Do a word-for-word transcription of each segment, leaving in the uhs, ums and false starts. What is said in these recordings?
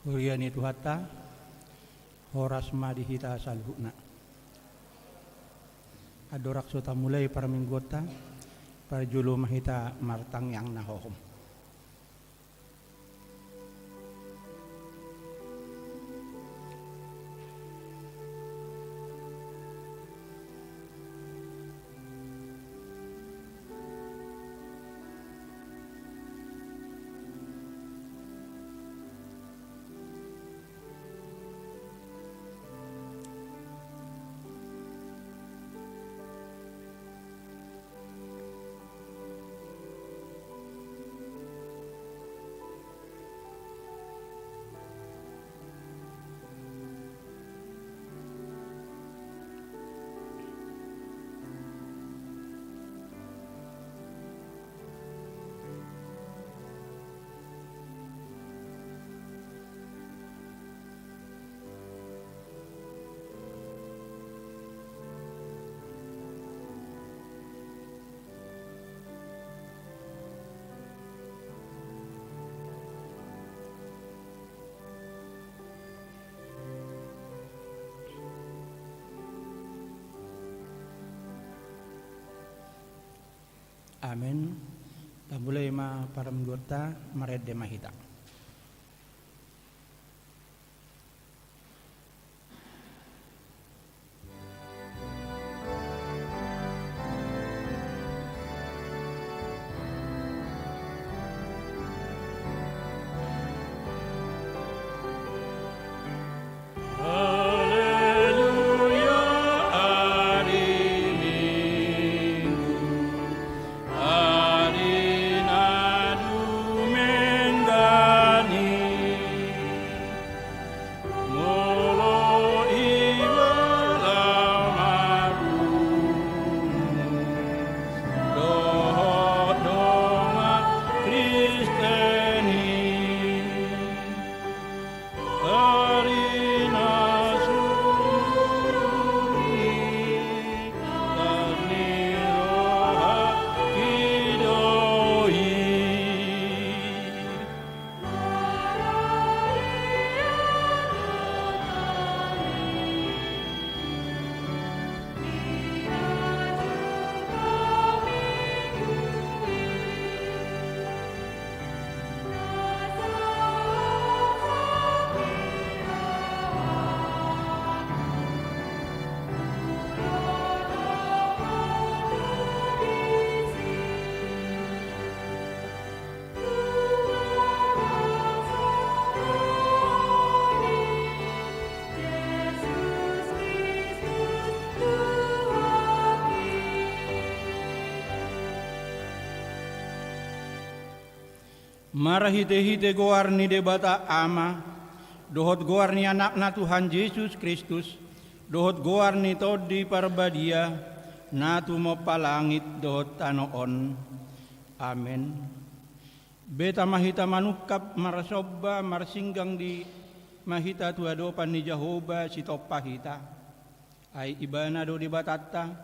Huria ni Tuhanta, horas ma di hita saluhutna. Andorang so tamulai parmingguonta, parjolo ma hita martangiang na hohom. Amen. Tamulai ma parmingguonta, marende ma hita. Haleluya, ari Minggu, ari na dumenggan i. Molo iba laho marungut dohot dongan Kristen i, ari na sungut i, las ni rohanta do i. Marhitehite goar ni Debata Ama, dohot goar ni Anakna Tuhan Jesus Kristus, dohot goar ni Tondi Parbadia, na tumompa langit dohot tano on. Amen. Beta ma hita manungkap, marsomba, marsinggang di ma hita tu adopan ni Jahowa Sitompa hita. Ai Ibana do Debatanta,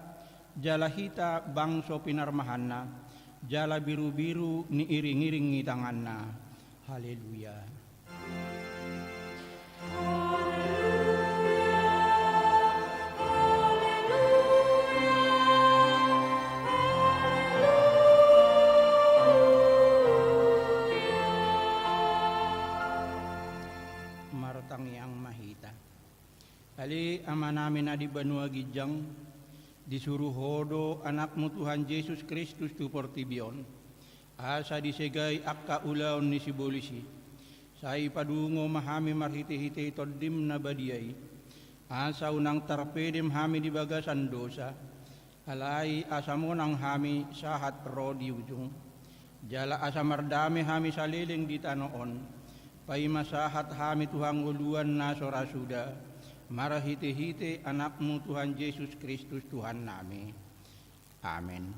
jala hita bangso pinarmahanna, jala birubiru niiringiring ni tanganna. Haleluya. Martangiang ma hita. Ale Amanami na di banua ginjang, disuru Ho do Anakmu Tuhan Jesus Kristus tu portibi on, asa disegai angka ulaon ni sibolis i. Sai padungo ma hami marhitehite Tondim na badia i, asa unang tarpedem hami di bagasan dosa, alai asa monang hami sahat ro di ujung, jala asa mardame hami saleleng di tano on. Paima sahat hami tu hangoluan na so ra suda, marhitehite Anakmu Tuhan Jesus Kristus Tuhannami. Amen.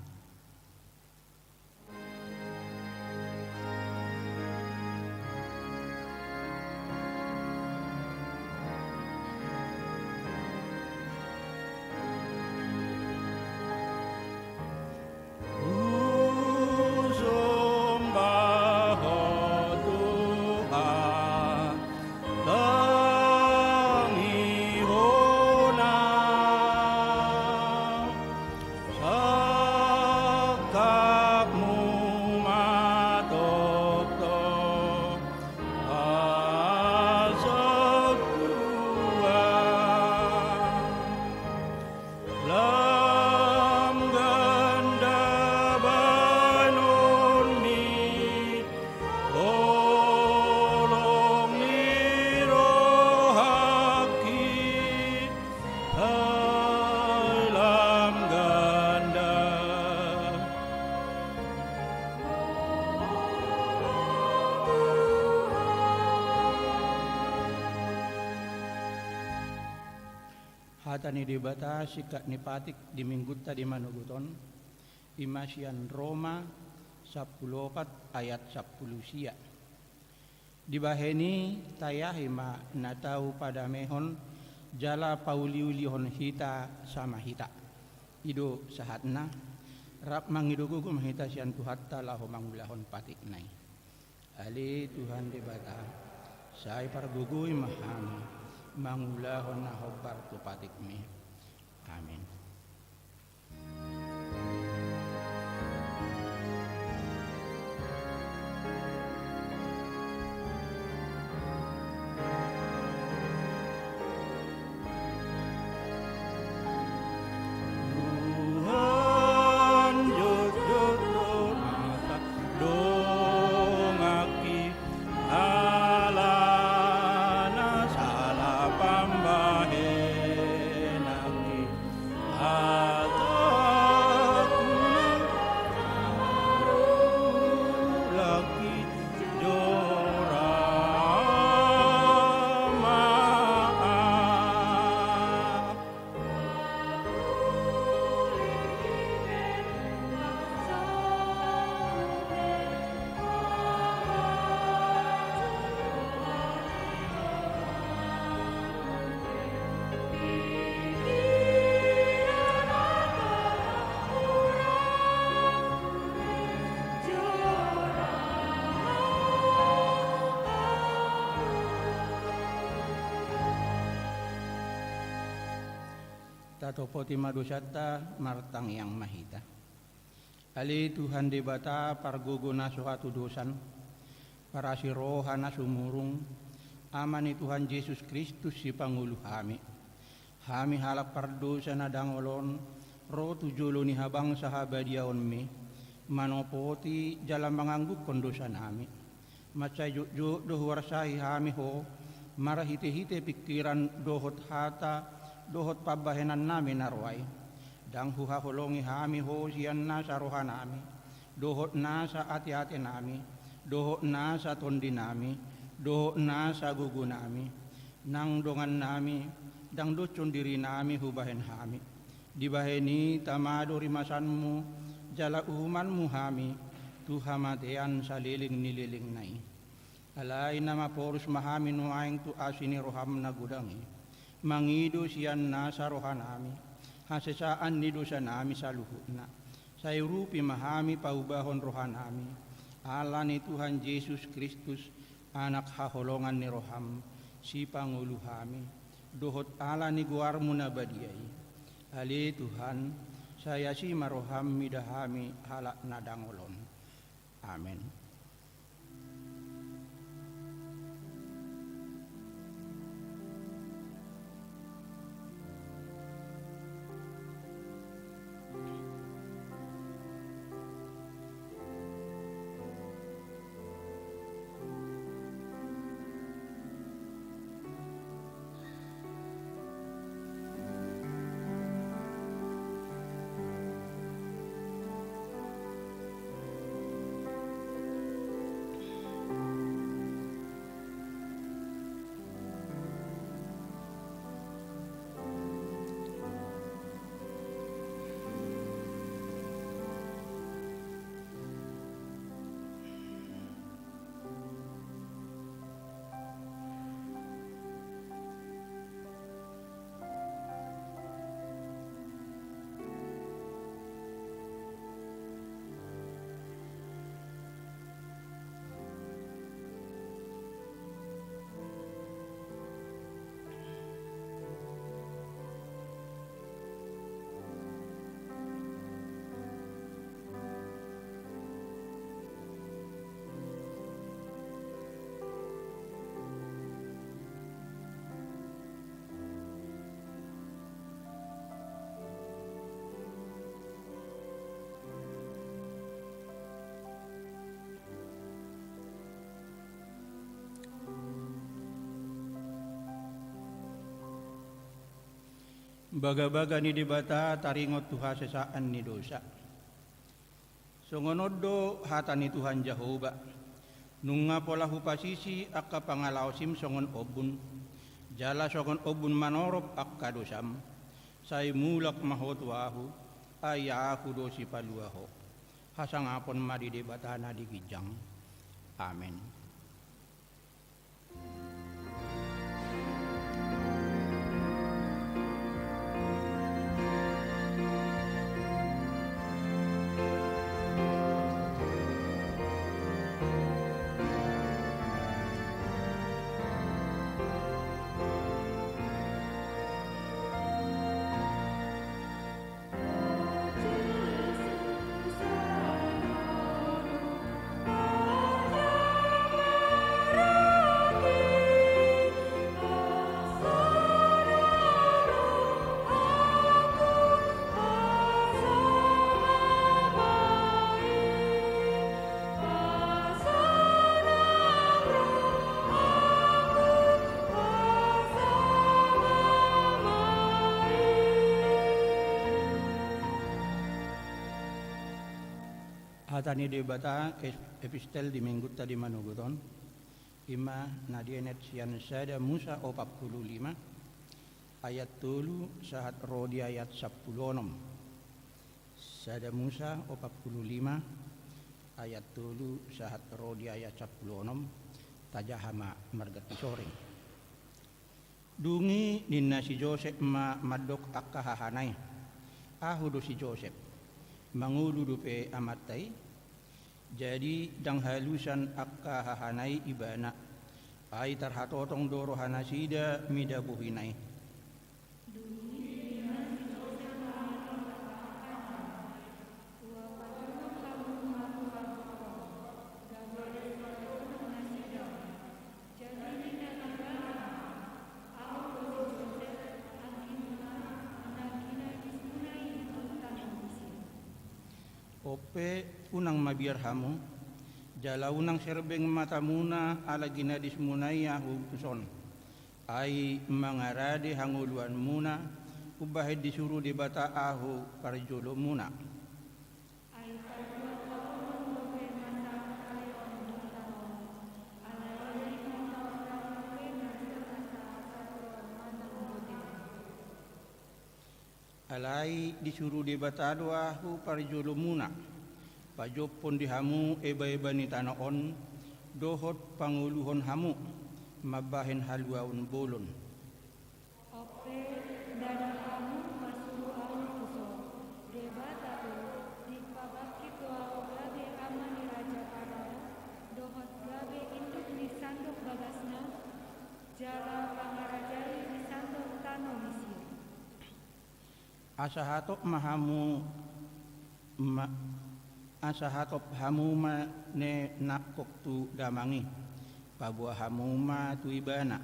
Husomba Ho Tuhan, Hata ni Debata singkat ni patik di minggunta di manogot on, i ma sian Roma sampulu opat ayat sampulu sia. Dibahen i tayahi ma na tau padamehon jala pauliulihon hita sama hita. I do sahatna, rap mangido gogo ma hita sian Tuhanta laho mangulahon patikna i. Ale Tuhan Debata, sai pargogoi ma hami mangulahon na hombar tu patikmi. Amin. Tuhan, jotjot do masa dongaki, alana sala pambahenanki, asa unang tarulaki jora ma. Tatopoti ma dosanta, martangiang ma hita. Ale Tuhan Debata, pargogo na so hatudosan, parasi roha na sumurung, Ama ni Tuhan Jesus Kristus, sipangolu hami. Hami halak pardosa na dangol on, ro tu jolo ni habangsa habadiaonmi, manopoti jala manganggukkon dosanami. Mansai jotjot do huarsahi hami Ho, marhitehite pingkiran dohot hata, dohot pambahenannami na roa i. Ndang huhaholongi hami Ho sian nasa rohanami, dohot nasa ateatenami, dohot nasa tondinami, dohot nasa gogonami, nang dongannami, ndang doshon dirinami hubahen hami. Dibahen i tama do rimasanmu jala uhumanmu hami tu hamatean saleleng ni lelengna i. Alai na maporus ma hami nuaeng tu asi ni roham na godang i, mangido sian nasa rohanami hasesaan ni dosanami saluhutna. Sai urupi ma hami paubahon rohanami, ala ni Tuhan Jesus Kristus, Anak haholongan ni roham, sipangolu hami, dohot ala ni goarmu na badia i. Ale Tuhan, sai asi ma roham mida hami halak na dangol on. Amen. Bagabaga ni Debata taringot tu hasesaan ni dosa. Songon on do hata ni Tuhan Jahowa: Nunga pola hupasisi angka pangalaosim songon ombun, jala songon ombun manorop angka dosam. Sai mulak ma ho tu ahu, ai ahu do sipalua ho. Hasangapon ma di Debata na di ginjang. Amen. Hata ni Debata, es-, epistel di minggunta di manogot on, i ma na dienet sian Sada Musa opat pulu lima, ayat tolu sahat ro di ayat sampulu onom. Sada Musa opat pulu lima, ayat tolu sahat ro di ayat sampulu onom, tajaha ma marganti soring. Dung i ninna si Josep ma mandok angka hahana i: Ahu do si Josep, mangolu dope amanta i? Jadi ndang halusan angka hahana i ibana, ai tarhatotong do rohanasida mida bohina i. Dung i ninna si Josep ma tu angka hahana i: Ua pajolom hamu ma tu habot on, gabe so tadongan nasida. Jadi ninna ibana ma: Ahu do si Josep, anggimuna, na ginadismuna i tu tano Misir. Onpe, unang mabiar hamu, jala unang serbeng matamuna ala ginadismuna i ahu tuson. Ai mangarade hangoluanmuna, umbahen disuru Debata ahu parjolomuna. Ai paduahononmu dope masa haleon di tano on, alai leleng ma taon nami dope na so masa satua manang botima. Alai disuru Debata do ahu parjolomuna, pajoppon di hamu ebaeba ni tano on, dohot pangoluhon hamu mambahen haluaon bolon. Onpe, ndada hamu masuru ahu tuson. Debata do, dipabangkit do ahu gabe ama ni Raja Parao, dohot gabe induk ni sandok bagasna, jala pangarajai di sandok tano Misir. Asa hatop ma hamu ma, asa hatop hamu ma ne nangkok tu damang i, paboa hamu ma tu ibana.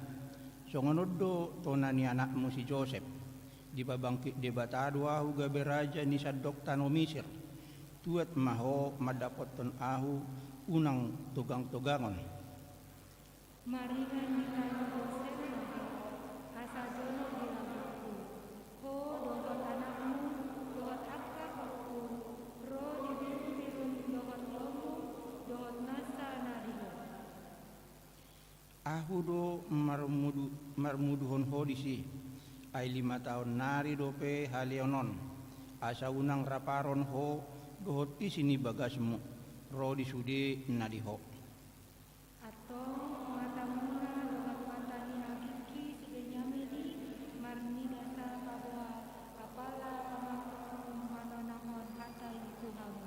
Songon on do tona ni anakmu si Josep. Dipabangkit Debata do ahu gabe raja ni sandok tano Misir. Tuat ma ho mandapothon ahu, unang togang-togangon. Maringan ni tano Gosen ma ho, asa jonok di lambokku, ho dohot anakmu, dohot angka hokku, ro di birunbirun dohot lomo, dohot nasa na di ho. Ahu do marmudu-, marmuduhon ho disi, ai lima taon nari dope haleon on, asa unang raparon ho dohot isi ni bagasmu, ro di sude na di ho. Antong matamuna dohot mata ni agingki si Benyamin i marnidasa paboa apala pamanganmu manonanghon hata i tu hamu.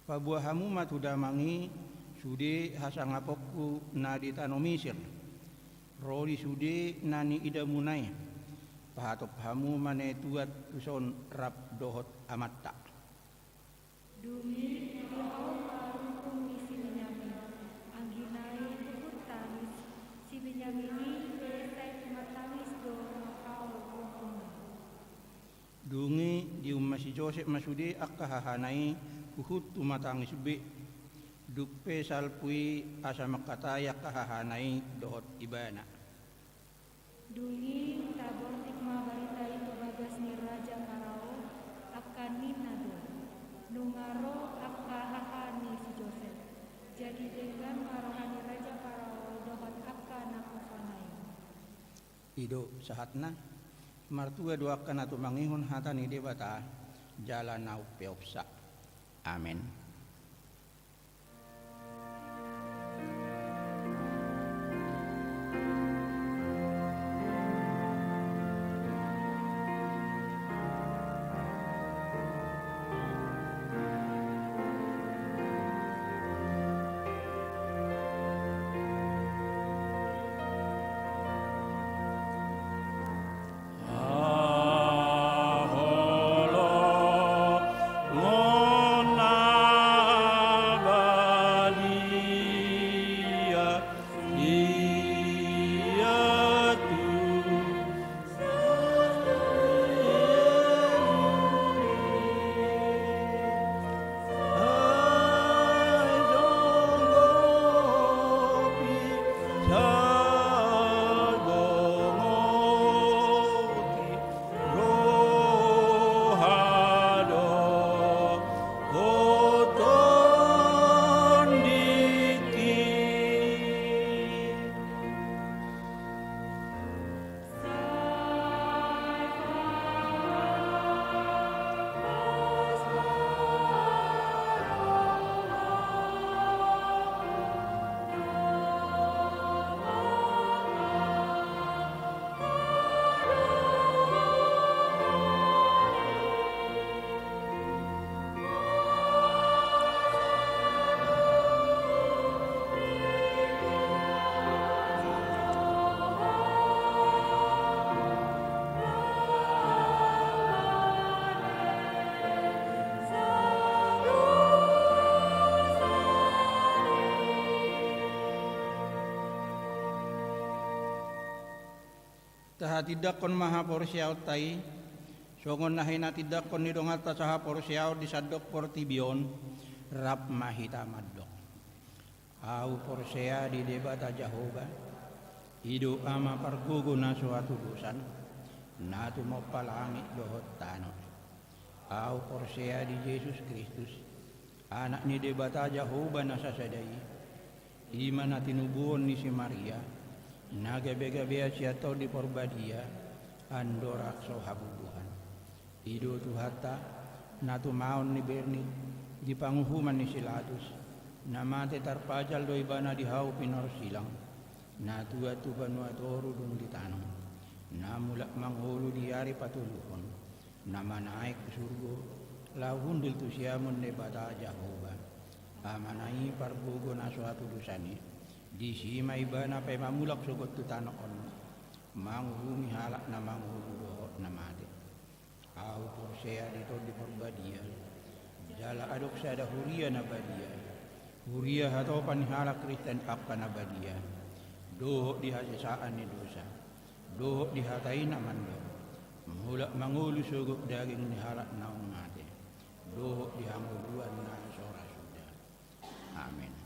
Paboa hamu ma tu damang i sude hasangaponku na di tano Misir, ro di sude na niidamuna i, pahatop hamu ma ne tuat tuson rap dohot amanta. Dung i dihaol ma rungkung ni si Benyamin, anggiat i huhut tangis. Si Benyamin i pe sai tumatangis do manghaol rungkungna. Dung i diumma si Josep ma sude angka hahana i huhut tumatangis be. Dung pe salpu i asa mangkatai angka hahana i dohot ibana. Dung i tabortik ma barita i tu bagas ni Raja Parao, angka ninna do: Nunga ro angka haha ni si Josep. Jadi denggan ma roha ni Raja Parao dohot angka nangkokna i. I do sahatna. Martua do angka na tumangihon hata ni Debata jala na umpeopsa. Amen. Tahatindangkon ma haporseaonta i, songon na hinatindangkon ni donganta sahaporseaon di sandok portibi on, rap ma hita mandok. Ahu porsea di Debata Jahowa, i do Ama pargogo na so hatudosan, na tumompa langit dohot tano. Ahu porsea di Jesus Kristus, Anak ni Debata Jahowa na sasada i, i ma na tinubuhon ni si Maria, na gabegabean sian Tondi Porbadia, andorang so habubuhan. I do Tuhanta, na tumaon ni bernit di panguhuman ni si Latus, na mate tarpajal do ibana di hau pinorsilang, na tuat tu banua toru dung di tano, na mulak mangolu di ari patoluhon, na manaek tu surgo, laho hundul tu siamun Debata Jahowa, Amana i pargogo na so hatudosan i, disi ma ibana paima mulak sogot tu tano on, manguhumi halak na mangolu dohot na mate. Ahu porsea di Tondi Porbadia, jala adong sada huria na badia, huria hatopan ni halak Kristen angka na badia, dohot di hasesaan ni dosa, dohot di hata i na mandok, mulak mangolu sogot daging ni halak naung mate, dohot di hangoluan na so ra suda. Amen.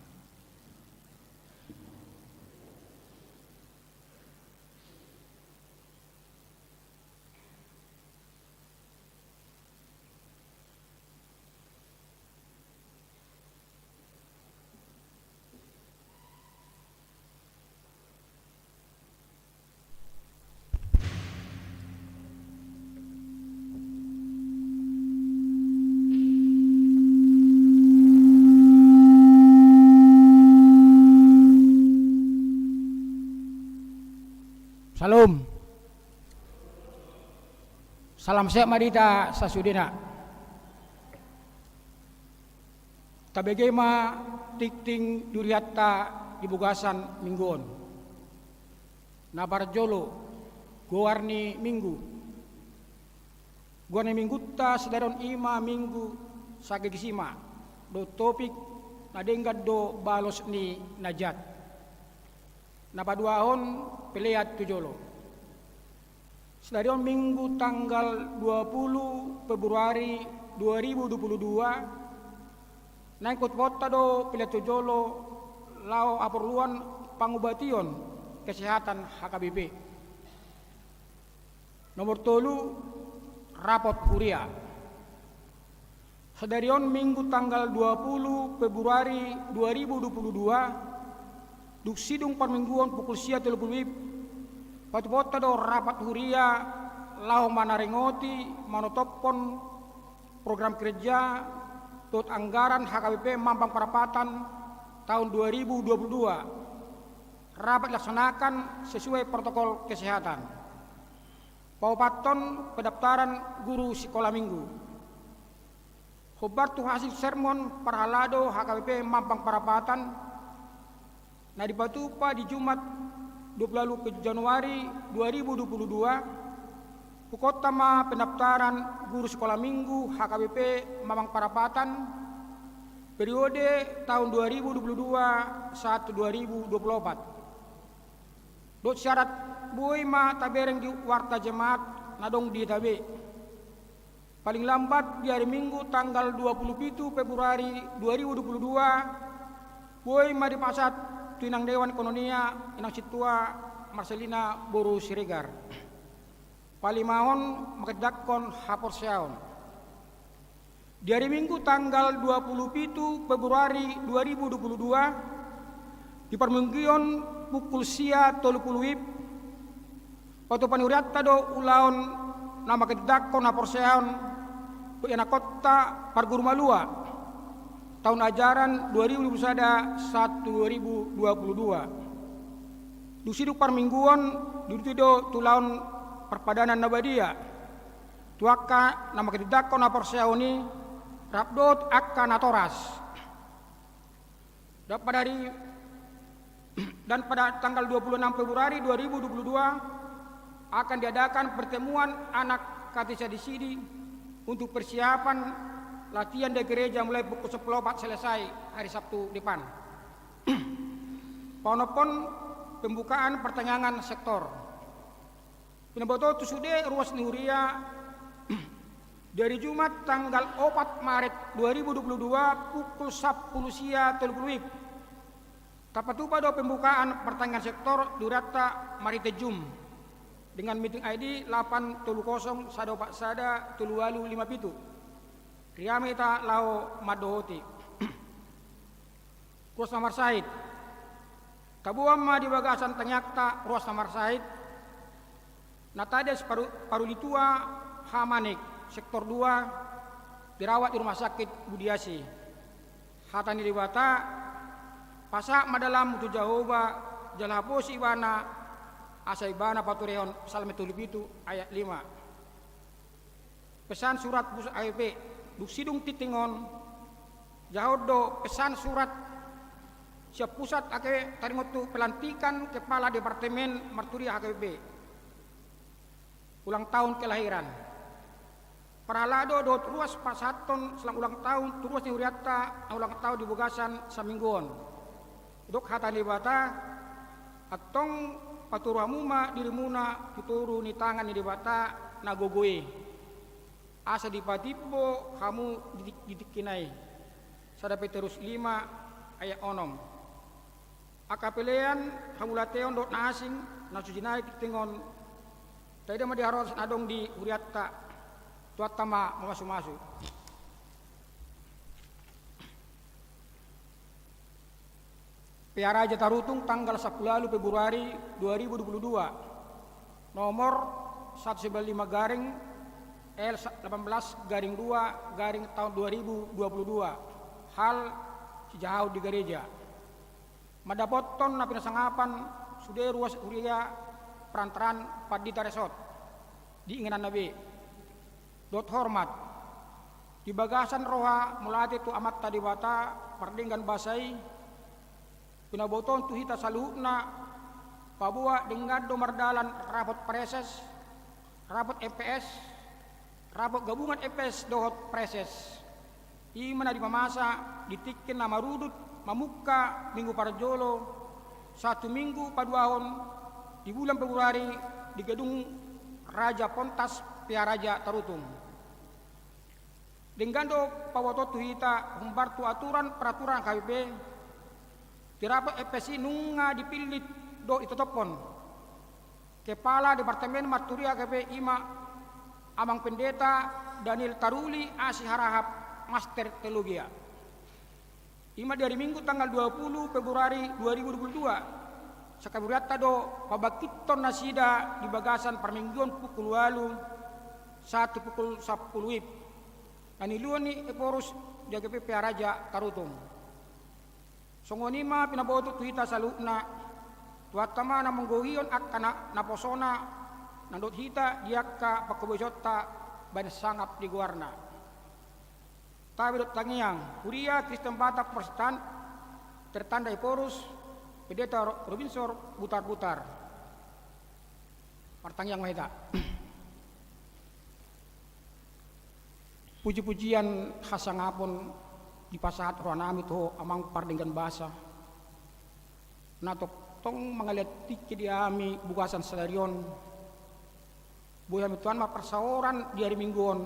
Syalom. Salam sehat ma di hita sasudena. Tabege ma tingting durianta di bagasan minggu on. Na parjolo, goar ni minggu. Goar ni minggunta sadari on i ma minggu sagegesima, dohot topik na denggan do balos ni na jat. Na paduahon, pelean tu jolo. Sadari on minggu tanggal dua puluh Februari dua ribu dua puluh dua, naeng hutupaonta do pelean tu jolo laho haporluan pangubation kesehatan H K B P. Nomor tolu, rapot huria. Sadari on minggu tanggal dua puluh Februari dua ribu dua puluh dua, dung sidung parmingguon pukul sia tolu pulu WIB, patupaonta do rapat huria laho manaringoti manotophon program kerja dohot anggaran H K B P Mampang Perapatan tahun dua ribu dua puluh dua, rapat dilaksanakan sesuai protokol kesehatan. Paopathon, pendaftaran guru sikola minggu. Hombar tu hasil sermon parhalado H K B P Mampang Perapatan na dipatupa di Jumat dua puluh ualu Januari dua ribu dua puluh dua, buka ma pendaftaran guru sikola minggu H K B P Mampang Perapatan periode tahun dua ribu dua puluh dua sahat dua ribu dua puluh opat. Dohot syarat boi ma tabereng di warta jemaat na adong di hita be. Paling lambat di hari Minggu tanggal dua puluh pitu Februari dua ribu dua puluh dua, boi ma dipasahat tu inang dewan kononia, inang sintua Marcelina boru Siregar. Palimahon, mangatindangkon haporseaon. Di hari Minggu tanggal dua puluh pitu Februari dua ribu dua puluh dua, di parmingguon pukul sia tolu pulu WIB, patupa ni hurianta do ulaon na mangatindangkon haporseaon tu ianakhonta parguru malua tahun ajaran dua ribu dua puluh sada sahat dua ribu dua puluh dua. Dung sidung parmingguon diuduti do tu ulaon parpadanan na badia tu angka na mangatindangkon haporseaon i rap dohot angka natoras. Dan pada hari, dan pada tanggal dua puluh enam Februari dua ribu dua puluh dua akan diadakan pertemuan anak K T C di sini untuk persiapan latihan di gereja mulai pukul sepuluh opat selesai hari Sabtu depan. Paonomhon, pembukaan pertangiangan sektor. Pinabotohon tu sude ruas ni huria di hari Jumat tanggal opat Maret dua ribu dua puluh dua pukul sampulu sia tolu pulu WIB, tapatupa do pembukaan pertangiangan sektor di hurianta marhite Zoom dengan meeting I D lapan tolu kosong sada opat sada tolu ualu lima pitu. Riama hita laho mandohoti. Ruas na marsahit. Taboan ma di bagasan tangiangta ruas na marsahit. Na tading paru-, paruli tua Hamanik, sektor dua, dirawat di rumah sakit Budiasi. Hata ni Debata, pasahat ma dalanmu tu Jahowa, jala haposi ibana, asa ibana paturehon, Psalmen tolu pitu ayat lima. Pesan surat pusat H K B P, dung sidung tingting on, jahon do pesan surat sian pusat H K B P taringot tu pelantikan kepala departemen marturia H K B P. Ulang tahun kelahiran. Parhalado dohot ruas pasahathon selamat ulang tahun tu ruas ni hurianta na ulang tahun di bagasan saminggu on. Didok hata ni Debata, antong patoru hamu ma dirimuna tu toru ni tangan ni Debata na gogo i, asa dipatimbo hamu di, di tingkina i. Sada Petrus lima ayat onom. Angka pelean, hamauliateon dohot na asing na so jinai tingting on, taida ma di haroroan na adong di hurianta. Tuhanta ma mamasumasu. Pearaja Tarutung, tanggal sampulu ualu Februari dua ribu dua puluh dua, nomor satu sembilan lima garing L delapan belas garing dua garing tahun dua ribu dua puluh dua. Hal, sijahaon di gareja. Mandapothon na pinasangapan sude ruas huria perantaraan pandita resort di ingananna be. Dohot hormat. Di bagasan roha mauliate tu Amanta Debata pardenggan basa i, pinabotohon tu hita saluhutna, paboa denggan do mardalan rapot praeses, rapot M P S, rapot gabungan M P S dohot praeses. I ma na dipamasa di tingki na marudut mamungka minggu parjolo sahat tu minggu paduahon di bulan Februari di gedung Raja Pontas Pearaja Tarutung. Denggan do pabotohon tu hita hombar tu aturan peraturan H K B P, di rapot M P S i nunga dipillit dohot ditotophon kepala departemen marturia H K B P i ma Amang Pendeta Daniel Taruli Asi Harahap, Master Teologia. I ma di hari Minggu tanggal dua puluh Februari dua ribu dua puluh dua, Sangkaburianta do pabangkithon nasida di bagasan parmingguon pukul ualu sahat tu pukul sampulu I P. Na niuluhon ni Ephorus di H G P P Raja Tarutung. Songon i ma pinabotu tu hita saluhutna, Tuhanta ma na manggohon angka na, naposona, na didok hita di angka pangkobasionta bahen sangap di goarna. Tabi dohot tangiang, Huria Kristen Batak Protestan, tertanda Ephorus, Pendeta Ro-, Robinsor Butarbutar. Martangiang ma hita. Puji-pujian hasangapon dipasahat rohanami tu Ho, Amang pardenggan basa, na tongtong mangalean tingki di hami bagasan sadari on. Boi hami Tuhan marparsaoran di ari Minggu on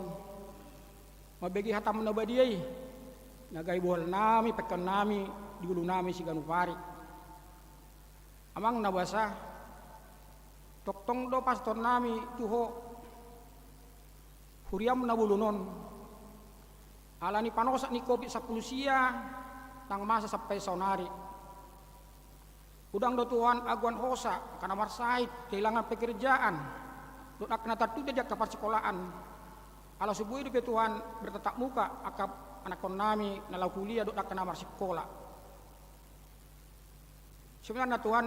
mambege hataM na badia i, na gabe bohalnami, pangkeonnami di ngolunami siganup ari. Amang na basa, tongtong do pasahatonnami tu Ho huriaM na bolon on, ala ni panosak ni Covid sampulu sia nang masa sampai saonari. Godang do Tuhan agoan hosa, angka na marsahit, kehilangan pekerjaan, dohot angka na tartunda di angka parsikolaan. Ala so boi dope Tuhan bertatap muka angka anakkonnami na laho kuliah dohot angka na marsikola. Sebenarna Tuhan,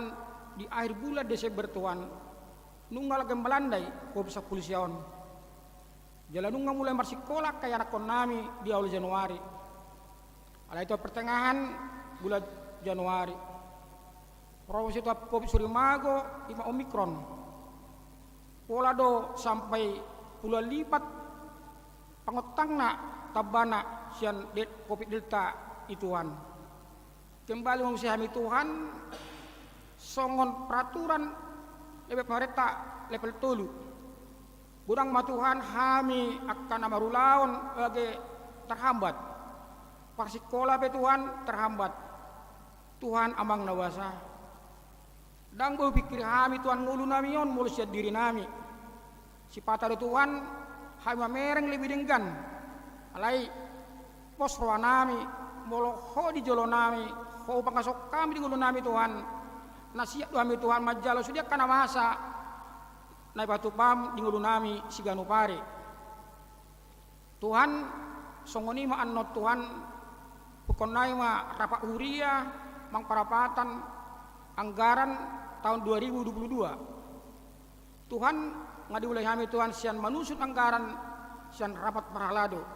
di akhir bulan Desember Tuhan, nunga lagi melanda i Covid sampulu sia on. Jala nunga mulai marsikola angka anakkonnami di awal Januari. Alai tu pertengahan bulan Januari, ro ma si Tuhan Covid sorimago, i ma Omikron. Pola do sampai puluhan lipat pangontangna tambana sian de-, Covid Delta i Tuhan. Kembali ma muse hami Tuhan, songon peraturan level pemerintah level tolu. Godang ma Tuhan hami angka na marulaon bage terhambat. Parsikola pe Tuhan terhambat. Tuhan Amang na basa, ndang boi hupingkiri hami Tuhan ngolunami on molo sian dirinami. Sipata do Tuhan, hami mamereng lebih denggan. Alai pos rohanami, molo Ho di jolonami, Ho hupangasahon hami di ngolunami Tuhan. Na siap do hami Tuhan manjalo sude angka na masa na ipatupaM di ngolunami siganup ari. Tuhan, songon i ma annon Tuhan, hukhonai ma rapat huria, manang parapatan anggaran taon dua ribu dua puluh dua. Tuhan, nga diulai hami Tuhan sian manusun anggaran sian rapat parhalado.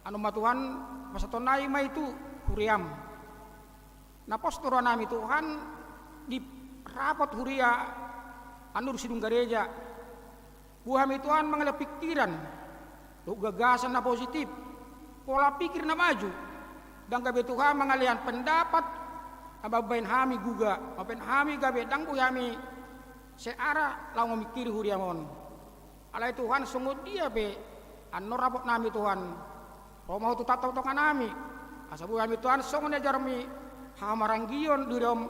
Annon ma Tuhan, pasahatonnami ma i tu huriaM. Na pos do rohanami Tuhan, di rapat huria annon sidung gareja. Boi hami Tuhan mangalehon pingkiran dohot gagasan na positif, pola pikir na maju. Ndang gabe Tuhan mangalehon pendapat na mambahen hami guga, mambahen hami gabe ndang boi hami searah laho mamingkiri huriaM on. Alai Tuhan, songon dia pe annon rapatnami Tuhan, ro ma Ho tu tongatonganami, asa boi hami Tuhan songon niajarMi hahamaranggion di huriaM,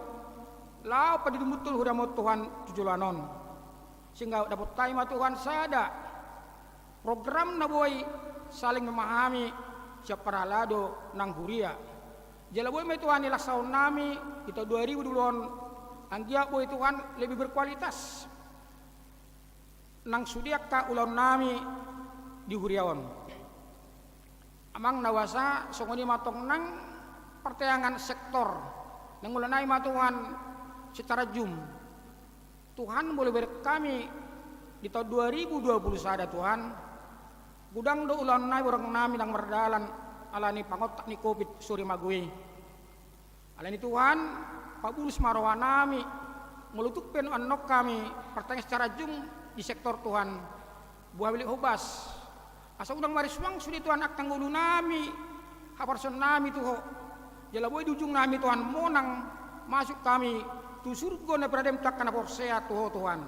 laho padidimbuthon huriaM on Tuhan tu joloan on. Sehingga dapot hami ma Tuhan sada program na boi saling memahami sian parhalado nang huria. Jala boi ma i Tuhan ilaksahononnami di taon dua ribu dua puluh on, anggiat boi Tuhan lebih berkualitas nang sude angka ulaonnami di huria on. Amang na basa, songon i ma tong nang partangiangan sektor, na nangulahon i ma Tuhan secara Zoom. Tuhan, molo bereng hami di taon dua ribu dua puluh sada Tuhan, godang do ulaonnami, borungnami ndang mardalan ala ni pangontak ni Covid sorimago i. Alani Tuhan, pabulus ma rohanami, molo tung pe annon hami partangiangan secara Zoom di sektor Tuhan, boi hami lehon hobas. Asa unang marisuang sude Tuhan angka ngolunami, haporseaonnami tu Ho. Jala boi di ujungnami Tuhan monang, masuk hami tu surgo na pinadam tu angka na porsea tu Ho Tuhan.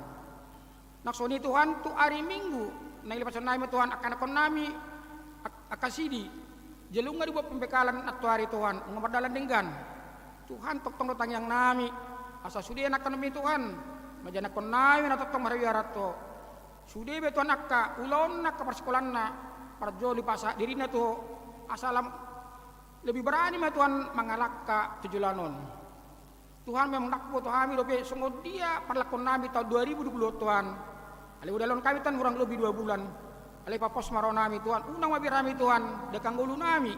Nang songon i Tuhan, tu ari Minggu na nilehononnami Tuhan angka anakkonnami, ak-, angka sidi. Jala nunga dibuat pembekalan antuari Tuhan, nunga mardalan denggan. Tuhan, tongtong do tangiangnami, asa sude anakkonnami Tuhan, manjadi anakkonnami na tongtong marhabiaran tu Ho. Sude be Tuhan angka ulaonna, angka parsikolaanna, parjolo dipasahat dirina tu Ho, asa lam-, lebih berani ma Tuhan mangalangka tu joloan on. Tuhan, memang ndang huboto hami dope songon dia parlangkon nami taon dua ribu dua puluh, Tuhan. Alai udah laon hami, Tuhan, kurang lebih dua bulan. Alai papos ma roha nami, Tuhan. Unang ma biar hami, Tuhan, di angka ngolu nami.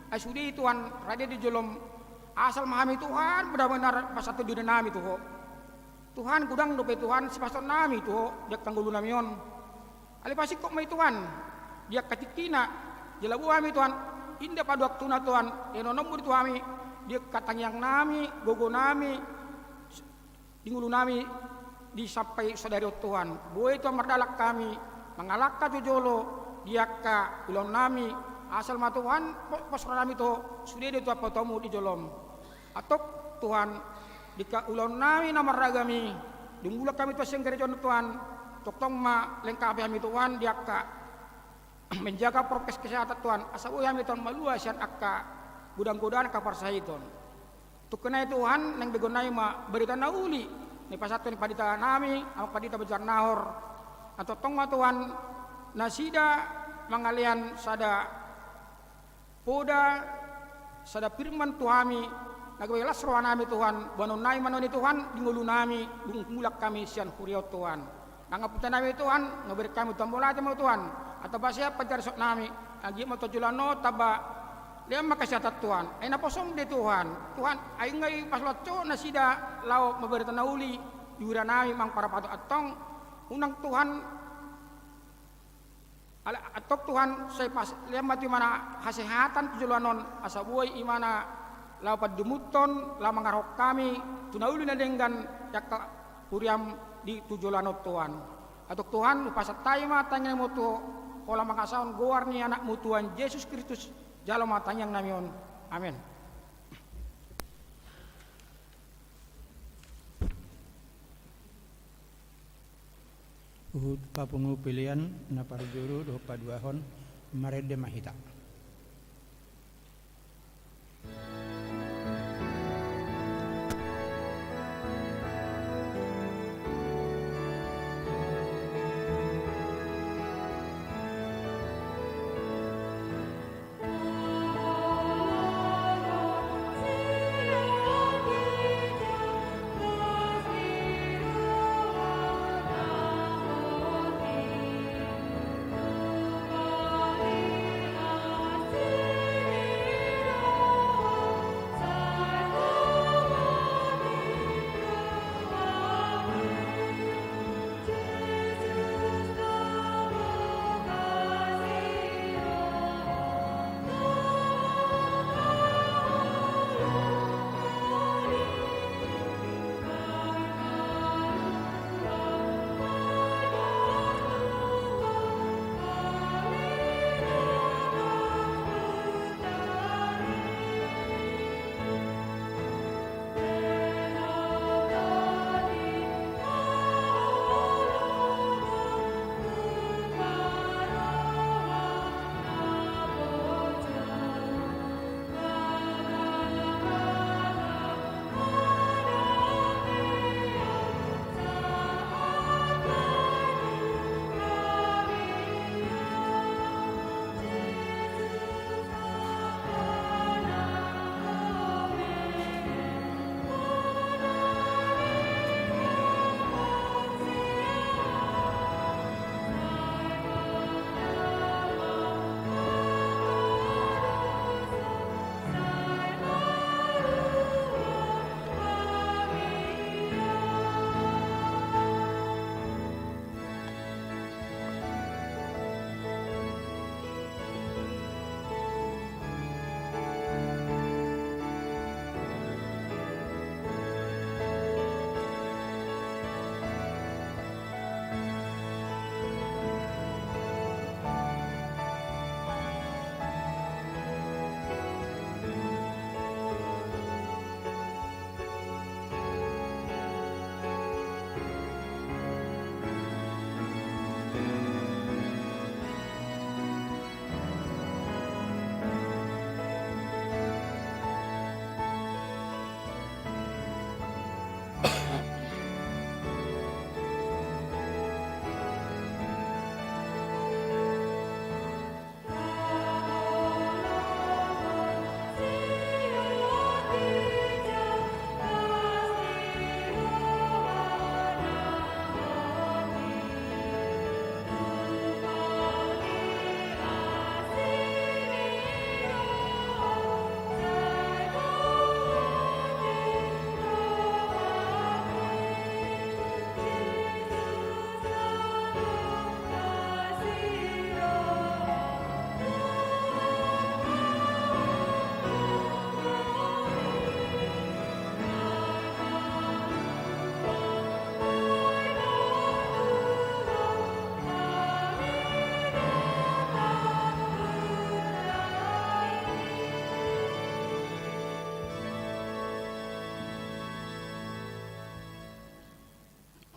Ai sude i, Tuhan, rade di jolom. Asal ma hami, Tuhan, benar-benar pasahathon diri nami tu Ho. Tuhan, godang dope, Tuhan, sipasahaton nami tu Ho di angka ngolu nami on. Alai pasingkop ma i, Tuhan, di angka tingkina, jala boan hami, Tuhan, inda pada waktuna, Tuhan, ianonmu di tu hami, di angka tangiang nami, gogo nami, di ngolu nami, di sampai sadari on, Tuhan. Boi, Tuhan, mardalan hami mangalangka tu jolo di angka ulaon nami, asal ma, Tuhan, po-, pos roha nami tu Ho, sude do, Tuhan, paboaonmu di jolom. Antong, Tuhan, di angka ulaon nami na marragam i, dung mulak hami, Tuhan, sian gareja on, Tuhan, tongtong ma lengkapi hami, Tuhan, di angka menjaga prokes kesehatan, Tuhan, asa boi hami, Tuhan, malua sian angka godang-godang angka parsahiton. Tungkena i, Tuhan, naeng begeon nami ma barita na uli na nipasahat, Tuhan, pandita nami, Amang Pandita Banjar Nahor. Antong tongtong ma, Tuhan, nasida mangalean sada poda, sada firman tu hami, na gabe las roha nami, Tuhan, boanon nami ma nuaeng i, Tuhan, di ngolu nami, dung mulak hami sian huria on, Tuhan. Nang amputan nami, Tuhan, nga bere hami, Tuhan, mauliate ma, Tuhan, antong tamba sian panjarisok nami, anggiat ma tu joloan on tamba lean ma kesehatan, Tuhan. Ai naposom do i, Tuhan. Tuhan, ai nga i pas loco nasida laho mambahen barita na uli di huria nami, Amang Parapatok, antong unang, Tuhan, ala-, antong, Tuhan, sai pas lean ma tu imana hasehatan tu joloan on, asa boi imana laho pandumuthon, laho mangarahon hami tu na uli na denggan di angka huriam di tu joloan on, Tuhan. Antong, Tuhan, hupasahat hami ma tangiang nami on tu Ho, holan mangasahon goar ni Anakmu, Tuhan Jesus Kristus, jalo ma tangiang nami on. Amen. Huhut papungu pelean na parjolo dohot paduahon, marende ma hita.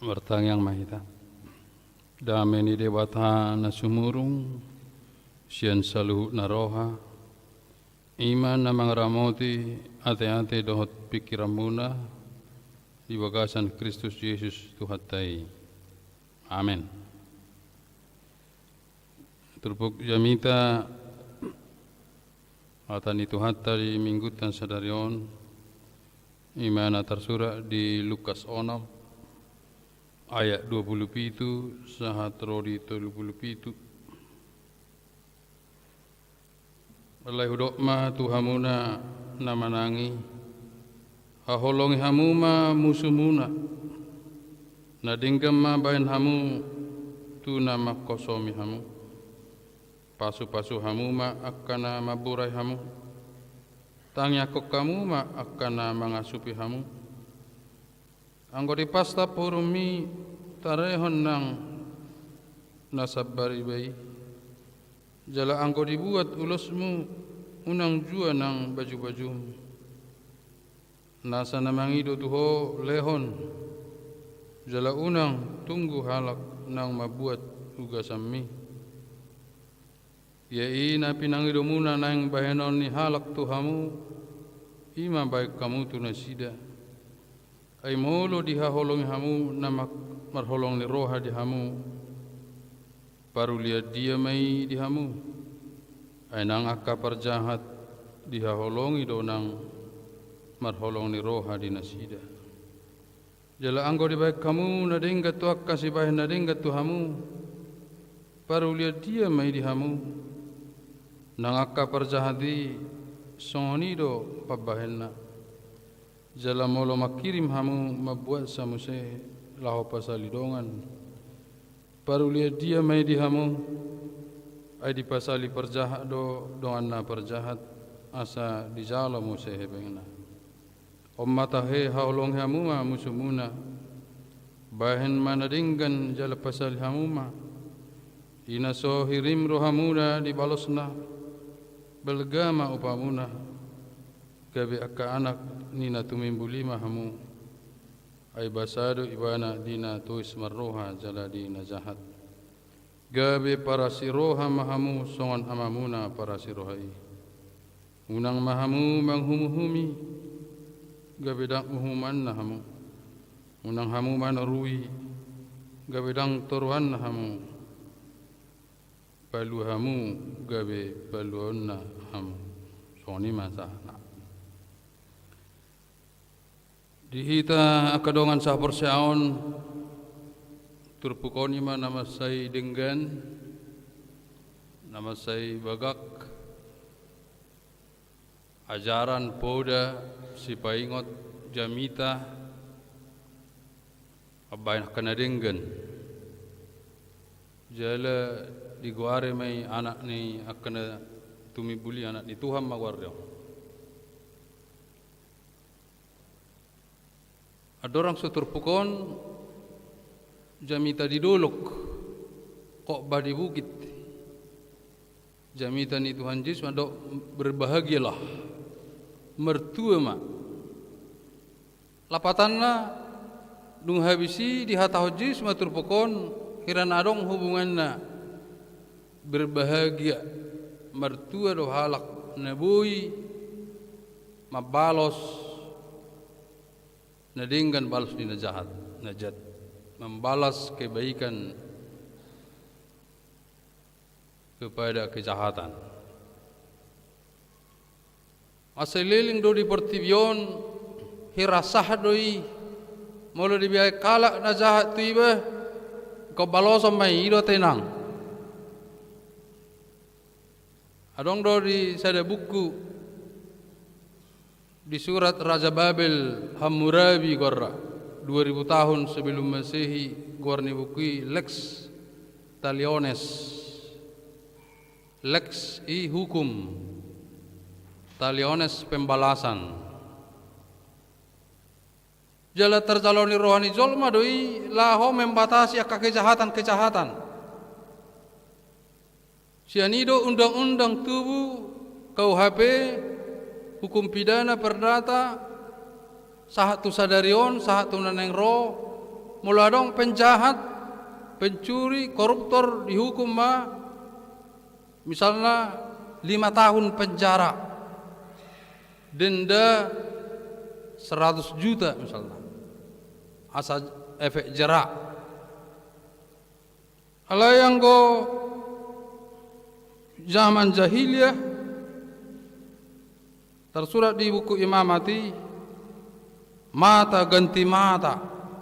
Martangiang ma hita. Dame ni Debata na sumurung sian saluhut na roha, i ma na mangaramoti ateate dohot pingkiranmuna di bagasan Kristus Jesus Tuhanta i. Amen. Turpuk jamita hata ni Tuhanta di minggunta sadari on, i ma na tarsurat di Lukas onom ayat dua pulu pitu sahat ro di tolu pulu pitu. Alai hudok ma tu hamuna na manang i, haholongi hamu ma musumuna, na denggan ma bahen hamu tu na mangkosomi hamu. Pasupasu hamu ma angka na mamburai hamu. Tangiangkon hamu ma angka na mangasupi hamu. Anggo dipastap uhurmi, tarehon nang na sambariba i. Jala anggo dibuat ulosmu, unang jua nang bajubajum. Nasa na mangido tu ho lehon, jala unang tunggu halak naung mambuat ugasanmi. Ia i na pinangidomuna naeng bahenon ni halak tu hamu, i ma bahen hamu tu nasida. Ai molo dihaholongi hamu na mak-, marholong ni roha di hamu, parulian dia ma i di hamu. Ai nang angka parjahat dihaholongi do nang marholong ni roha di nasida. Jala anggo dibahen hamu na denggan tu angka sibahen na denggan tu hamu, parulian dia ma i di hamu. Nang angka parjahat i songon i do pambahenna. Jala molo mangkirim hamu mambuatsa muse laho pasali dongan, parulian dia ma i di hamu. Ai dipasali parjahat do dongan na parjahat, asa dijalo muse hepengna. On ma tahe, haholongi hamu ma musumuna. Bahen ma na denggan jala pasali hamu ma. I na so hirim rohamuna di balosna, balga ma upamuna. Gabe angka anak ni na tumimbul i ma hamu. Ai basa do ibana di na tois marroha jala di na jahat. Gabe parasiroha ma hamu songon amamuna parasiroha i. Unang ma hamu manghumuhumi, gabe ndang uhumanna hamu. Unang hamu manorui, gabe ndang toruanna hamu. Palua hamu, gabe paluaonna hamu. Songon i ma sahatna. Di hita angka dongan sahaporseaon, turpuk on i ma na mansai denggan, na mansai bagak, ajaran, poda, sipaingot, jamita, mambahen angka na denggan. Jala digoari ma i anak ni angka na tumimbul i, anak ni Tuhan ma goarna. Andorang so turpuk on, jamita di dolok, khotbah di bukit. Jamita ni Tuhan Jesus mandok, berbahagialah, martua ma. Lapatanna, dung habis i dihatahon Jesus ma turpuk on, hira na adong hubunganna berbahagia, martua do halak na boi mambalos na denggan balos ni na jahat, na jat, membalas kebaikan kepada kejahatan. Mansai leleng do di portibi on, hira sahat do i, molo dibahen halak na jahat tu iba, ingkon baloson ma i, i do tenang. Adong do di sada buku, di surat Raja Babel Hammurabi goarna, dua ribu tahun sebelum Masehi, goar ni buku i Lex Taliones. Lex i hukum, Taliones pembalasan. Jala tarjalo ni roha ni jolma do i laho membatasi angka kejahatan-kejahatan. Sian i do undang-undang tubu, K U H P, hukum pidana perdata, sahat tu sadari on, sahat tu na naeng ro, Molo adong penjahat, pencuri, koruptor, dihukum ma misalna lima tahun penjara, denda seratus juta misalna, asa efek jera. Alai anggo zaman jahiliyah, tarsurat di buku Imamat i, mata ganti mata,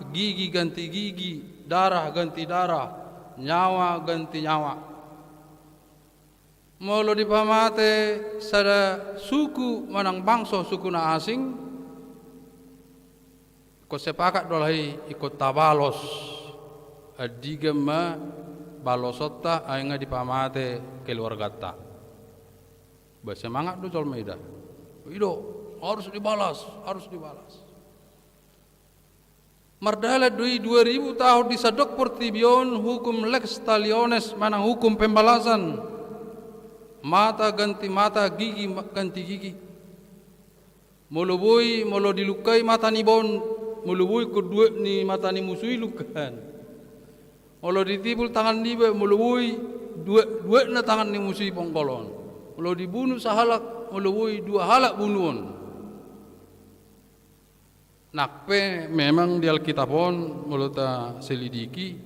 gigi ganti gigi, darah ganti darah, nyawa ganti nyawa. Molo dipamate sada suku manang bangso suku na asing, ingkon sepakat do alai ingkon tabalos. Andigan ma balosonta ai nga dipamate keluarganta? Ba semangat do jolma i da. I do, harus dibalas, harus dibalas. Mardalan do i dua ribu tahun di sandok portibi on hukum lex talionis manang hukum pembalasan. Mata ganti mata, gigi ma-, ganti gigi. Molo boi, molo dilungkai mata ni iba on, molo boi ingkon duek ni mata ni musu i lungkaan. Molo ditipul tangan ni iba, molo boi duek, duekna tangan ni musu i ponggolon. Molo dibunu sahalak, molo boi dua halak bunuon. Nang pe memang di Alkitab on, molo taselidiki,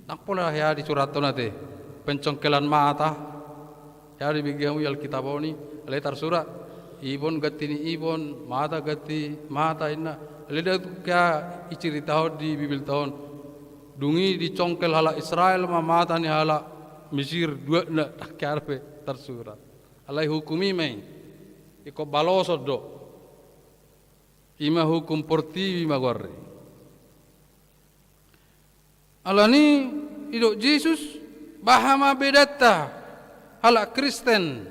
nang pola hea disurathon ate, pencongkelan mata. Hea dibege hamu di Alkitab on i, alai tarsurat, ibon ganti ni ibon, mata ganti mata, inna. Alai ndang tung hea diceritahon di Bibelta on, dung i dicongkel halak Israel ma mata ni halak Mesir duekna, ndang hea dope tarsurat. Alai hukum i ma i, ingkon baloson do. I ma hukum portibi ma goarna. Alani i didok Jesus, baha ma bedanta halak Kristen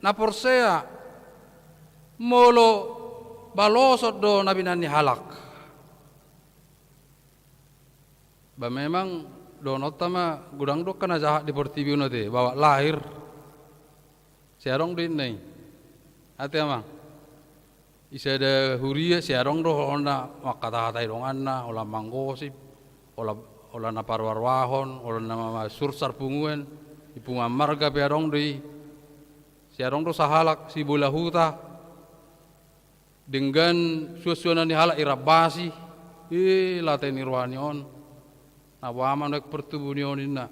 na porsea molo baloson do na binahen ni halak? Ba memang dohononta ma godang do angka na jahat di portibi on ate, bawat lahir. Sai adong do inna i. Ate amang. Di sada huria sai adong do holan na mangkatahatai donganna, holan manggosip, holan, holan na paroaroahon, holan na ma-, masursar punguan, di punguan marga pe adong do i. Sai adong do sahalak sibola huta. Denggan suansuanan ni halak irambasi, i late ni rohani on. Na boha ma nuaeng partubu ni on inna.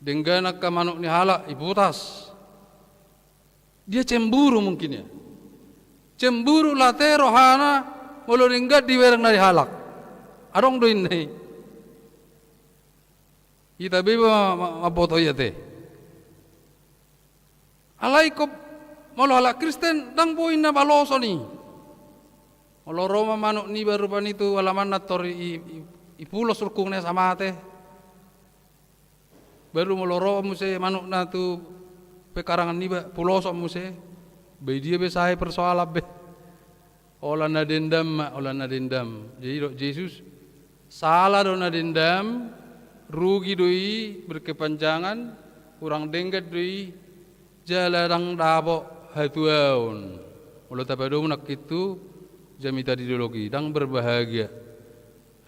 Denggan angka manuk ni halak iputas. Dia cemburu mungkin ya. Cemburu late rohana molo denggan dibereng na di halak. Adong do inna i. Hita be ma-, ma-, mamboto i ate. Alai ingkon molo halak Kristen ndang boi inna baloson i. Molo ro ma manuk niba rupani tu alamanna tor i, i, ipulos rungkungna asa mate. Baru molo ro muse manukna tu pekarangan niba, puloson muse. Ba i dia be sae persoalan be. Holan na dendam ma, holan na dendam. Jadi didok Jesus, sala do na dendam, rugi do i, berkepanjangan, hurang denggan do i, jala ndang dapot hatuaon. Molo tapadomu nangkin tu jamita di dolok i, ndang berbahagia.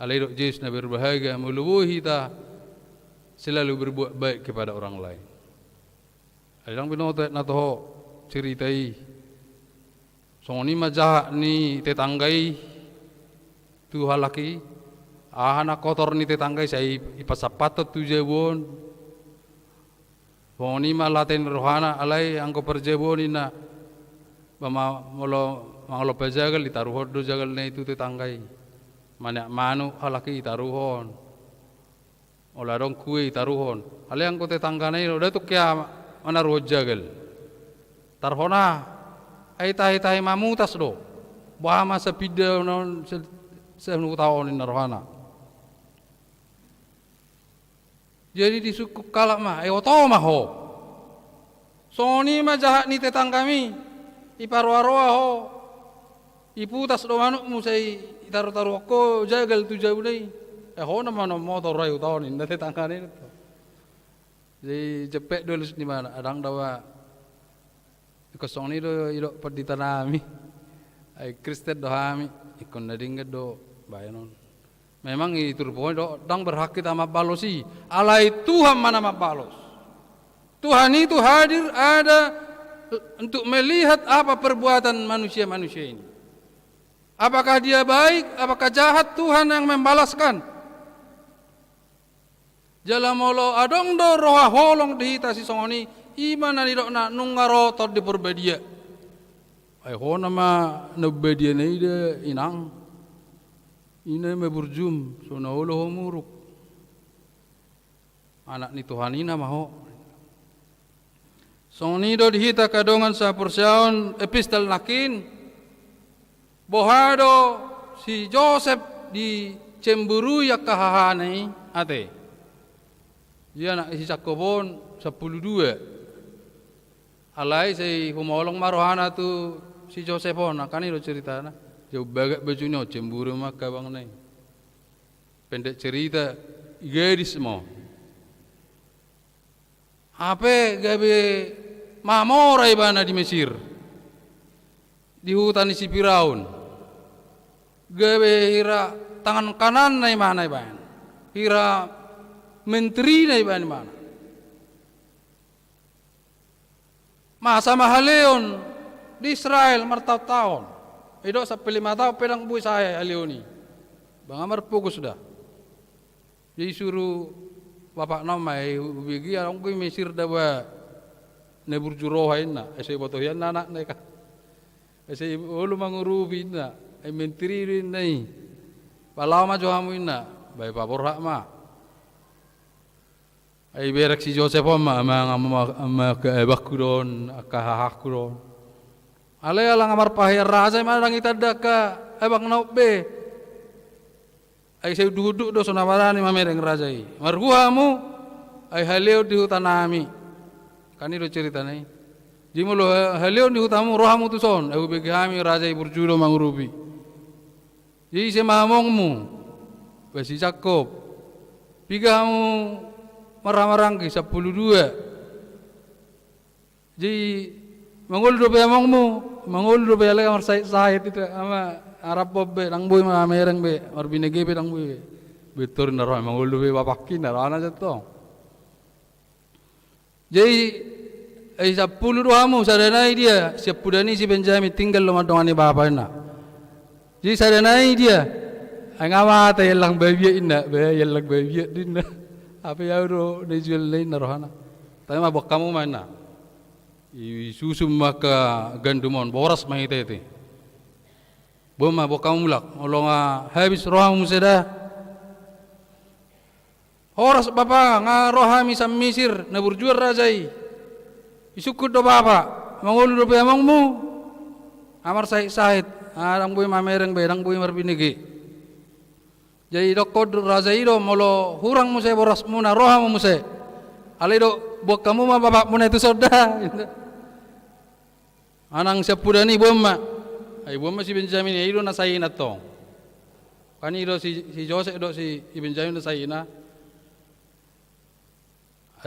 Alai didok Jesus na berbahagia molo boi hita selalu berbuat baik kepada orang lain. Alai ndang binoto aek na toho cerita i. Songon i ma jahat ni tetangga i tu halak i, aha na kotor ni tetangga i sai ipasampathon tu jabu on. Songon i ma late ni rohana, alai anggo parjabu on inna, ba ma-, molo mangalompa jagal ditaruhon do jagalna i tu tetangga i. Maniak manuk halak i ditaruhon. Olo adong kue ditaruhon. Alai anggo tetanggana i do, ndang tung hea manaruhon jagal. Tarhona, ai tahi-tahi mamutas do. Boha ma sapinda on, se-, se-, huta on inna rohana. Jadi disungkun halak ma, e oto ma ho. Songon i ma jahat ni tetanggami, iparoa-roa ho, iputas do manukmu sai itaru-taruhon ho jagal tu jabuna i. E ho na manommotor roha i huta on, inna tetanggana i. Jadi jempek do alus ni mana, adang dawa. Ingkon songon i do didok pandita nami. Ai Kristen do hami, ingkon na denggan do baenon. Memang i turpuk on do, ndang berhak hita mambalos i. Alai Tuhan ma na mambalos. Tuhan itu hadir ada untuk melihat apa perbuatan manusia-manusia ini. Apakah dia baik, apakah jahat, Tuhan yang membalaskan. Jala molo adong do roha holong di hita sisongon i, i ma na nidokna nunga ro Tondi Parbadia. Ai hona ma na umbadia na ida, inang. Ina ma burjum, so na olo ho muruk. Anak ni Tuhan ina ma ho. Songon i do di hita angka dongan sahaporseaon, epistel nangkin, boha do si Josep dicemburui angka hahana i, ate. Ia anak si Jakkob on sampulu dua. Alai sai humolong ma rohana tu si Josep on, angka i do ceritana. Ia umbagat bajuna on, cemburu ma angka abangna i. Pendek cerita, gadis ma on. Hape gabe mamora ibana di Mesir, di huta ni si Firaun. Gabe hira tangan kananna ibana, ibana hira menterina ibana, ibana. Masa ma haleon di Israel martaon-taon. Didok sampe lima taon pe ndang boi sae haleon i. Ba nga marpogos da. Jadi suru bapakna ma, "Eh, hubege, adong do i Mesir daba na burju roha," inna. Ai so diboto hian anakna i kan. Ai so olo mangurupi, inna. Ai menteri do, inna i. "Ba laho ma jo hamu," inna. "Ba i paborhat ma." Ai bereng si Josep on ma, "Amang, amang, amang, angka abangku do on, angka hahangku do on." Alai ala nga marpahean raja i, manang ndang itanda angka abangna on be. Ai sai unduk-unduk do, so na barani mamereng raja i. "Marhua hamu, ai haleon di hutanami." Kan i do ceritana i. "Jadi molo ha-, haleon di hutamu, ro hamu tuson. Ai hubege hami raja i burju do mangurupi." "Jadi ise ma amongmu?" "Ba si Jakkob." "Piga hamu marhaha maranggi?" "Sampulu dua." "Jadi mangolu dope amongmu?" "Mangolu dope, alai nga marsahit-sahit i, ama, arap on be, ndang boi mamereng be, marbinege pe ndang boi be." "Pintor," inna rohana, "mangolu dope bapakki," inna rohana, "antong." "Jadi, ai sampulu do hamu, sada nai dia, siampudan i si Benjamin, tinggal do mandongani bapa," inna. "Jadi sada nai dia, ai nga mate i, iallang babiat," inna. "Ba, iallang babiat do," inna. "Hape au do na ijual na i," inna rohana. "Tama, boan hamu ma," inna. Isusum ma angka gandum on, boras ma hita i. "Boan ma, boan hamu mulak. Molo nga habis rohamu muse da." "Horas bapa, nga ro hami sian Misir, na burjuan raja i. Disungkun do bapa, mangolu dope amongmu, nga marsahit-sahit, nga ndang boi mamereng be, ndang boi marbinege. Jadi didokkon raja i do, molo hurang muse borasmuna, ro hamu muse. Alai do, boan hamu ma bapakmuna i tuson da." Manang siampudan i, "Boan ma." Ai boan ma si Benjamin i, i do na sae i antong. Kan i do si, si Josep do si, si Benjamin na sae i. Ai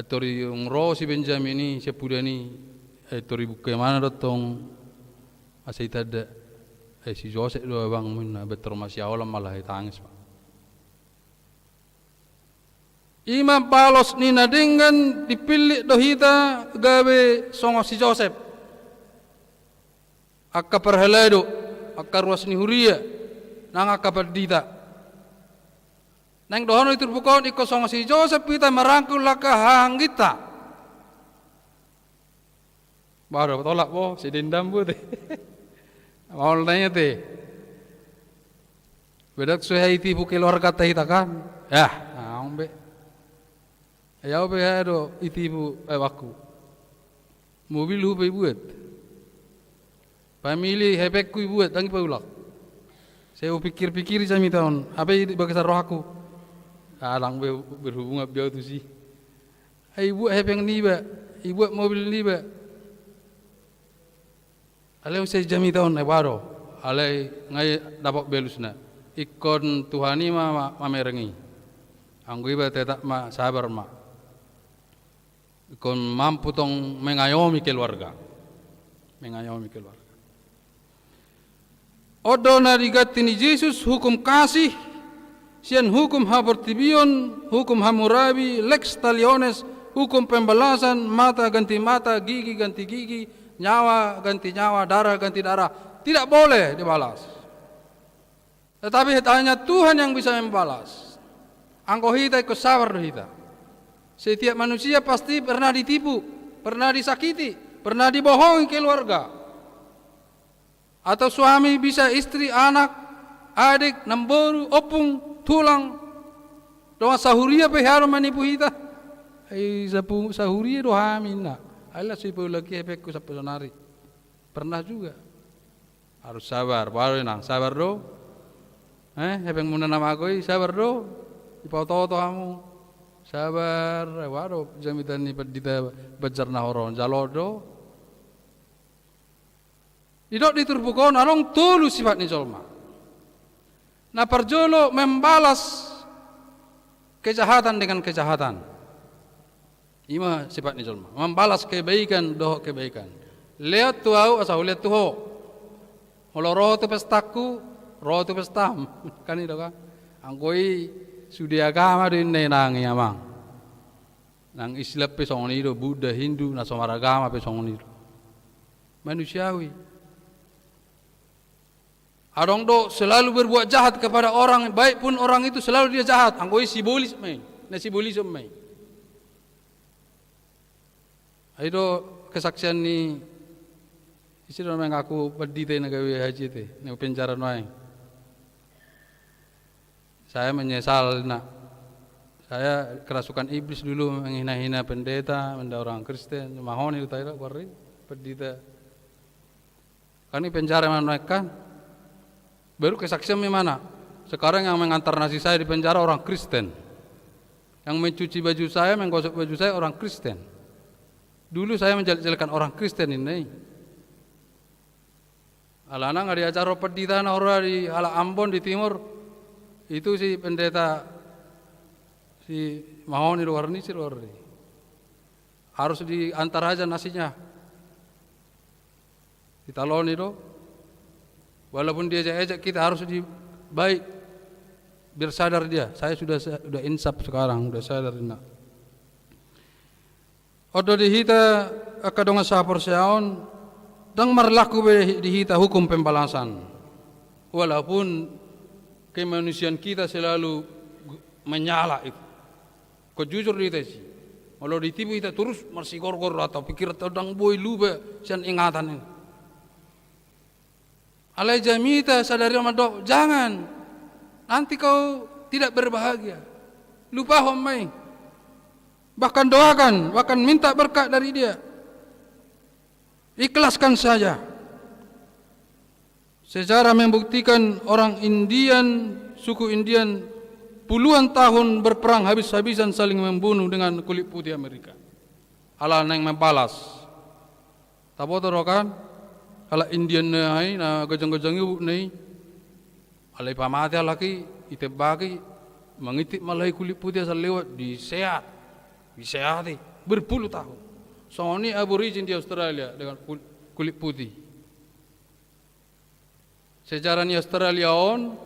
tor dung ro si Benjamin i, siampudan i, ai tor dibungka ibana do antong asa itanda. "Ai si Josep do abangmu," inna, "ba tor masiaolan ma, laho itangis ma." I ma balos ni na denggan, dipillit do hita gabe songon si Josep. Angka parhalado, angka ruas ni huria, nang angka pandita. Naeng dohonon di turpuk on, ingkon songon si Josep hita marangkul angka hahaangginta. Baru tolap bo, si dendam bo te. Maol nai te. Bedak so hea itipu keluarganta hita kan. Yah, naung be. Ai au pe hea do itipu, eh, abangku. Mobil hupe ibuat. Pamili hepengku ibuat, ndang ipaulak. Sai hupikir-pikiri jamita on, hape i bagasan rohangku. Ah, ndang be berhubungan be au tusi. Ai ibuat hepeng niba, ibuat mobil niba. Alai sai jamita on, ai boha do. Alai nga i dapot be alusna. Ingkon Tuhan i ma, ma, mamereng i. Anggo iba tetap ma, sabar ma. Ingkon mampu tong mengayomi keluarga. Mengayomi keluarga. On do na diganti ni Jesus hukum kasih Sian hukum haportibion, hukum Hammurabi, lex talionis, hukum pembalasan, mata ganti mata, gigi ganti gigi, nyawa ganti nyawa, darah ganti darah. Tidak boleh dibalas. Tetapi hanya Tuhan yang bisa membalas. Anggo hita ingkon sabar do hita. Setiap manusia pasti pernah ditipu, pernah disakiti, pernah dibohongi keluarga. Atau suami bisa istri, anak, adik, namboru, ompung, tulang. Dongan sahuria pe hea do manipu hita. Ai sapu-, sahuria do hami na. Ai las ipaulaki hepengku sampe sonari. Pernah juga. Harus sabar. Baru nang sabar do. Eh, hepengmuna na mago i sabar do. Dipaoto-oto hamu. Sabar. Waduh, jamitan ni pandita Banjar Nahor on. Jalo do. Didok di turpuk on, adong tolu sifat ni jolma. Na parjolo membalas kejahatan dengan kejahatan. Ima sifat ni jolma. Membalas kebaikan dohot kebaikan. Lehon tu ahu asa hulean tu ho. Molo ro ho tu pestangku, ro ho tu pestam. Kan i do kan. Anggo i sude agama do inna i nang i amang. Nang Islam pe songon i do, Buddha, Hindu, na so maragama pe songon i do. Manusiawi. Adong do selalu berbuat jahat kepada orang, baik pun orang itu selalu dia jahat. Anggo i sibolis ma i, na sibolis on ma i. Ai do kesaksian ni ise do mengaku pandita i na gabe haji i, na penjara nuaeng. Saya menyesal, nak. Saya kerasukan iblis dulu menghina-hina pendeta, menda orang Kristen. Mahoni utai rak warri pendeta. Kan i penjara mana kan? Baru kesaksian mi mana? Sekarang yang mengantar nasi saya di penjara orang Kristen. Yang mencuci baju saya, menggosok baju saya orang Kristen. Dulu saya menjelek-jelekan orang Kristen ini. Alana nga diajar ro pendeta na ora di halak Ambon di timur. Itu si pendeta si Mahoni do warni si warni. Harus diantar aja nasinya. Ditaloni do. Walaupun diejek-ejek kita harus di baik. Biar sadar dia, saya sudah sudah insaf sekarang, sudah sadar inna. On do di hita angka dongan sahaporseaon, ndang marlaku be di hita hukum pembalasan. Walaupun kemanusiaan kita selalu menyala itu. Kok jujur di hita isi. Molo ditipu hita terus marsigorgor atau pikiran tau ndang boi lupa sian ingatan ini. Alai jamita sadari on mandok, jangan. Nanti kau tidak berbahagia. Lupahon ma i. Bahkan doakan, bahkan minta berkat dari dia. Ikhlaskan saja. Sejarah membuktikan orang Indian, suku Indian puluhan tahun berperang habis-habisan saling membunuh dengan kulit putih Amerika. Ala naeng membalas. Taboto do kan? Halak Indian na i, na gajang-gajang i ubuk na i. Alai pamate halak i, itembaki, mangintip ma halak i kulit putih asa lewat, diseat. Diseati. Berpuluh tahun. Songon i aborigin di Australia dengan kul-, kulit putih. Sejarah ni Australia on,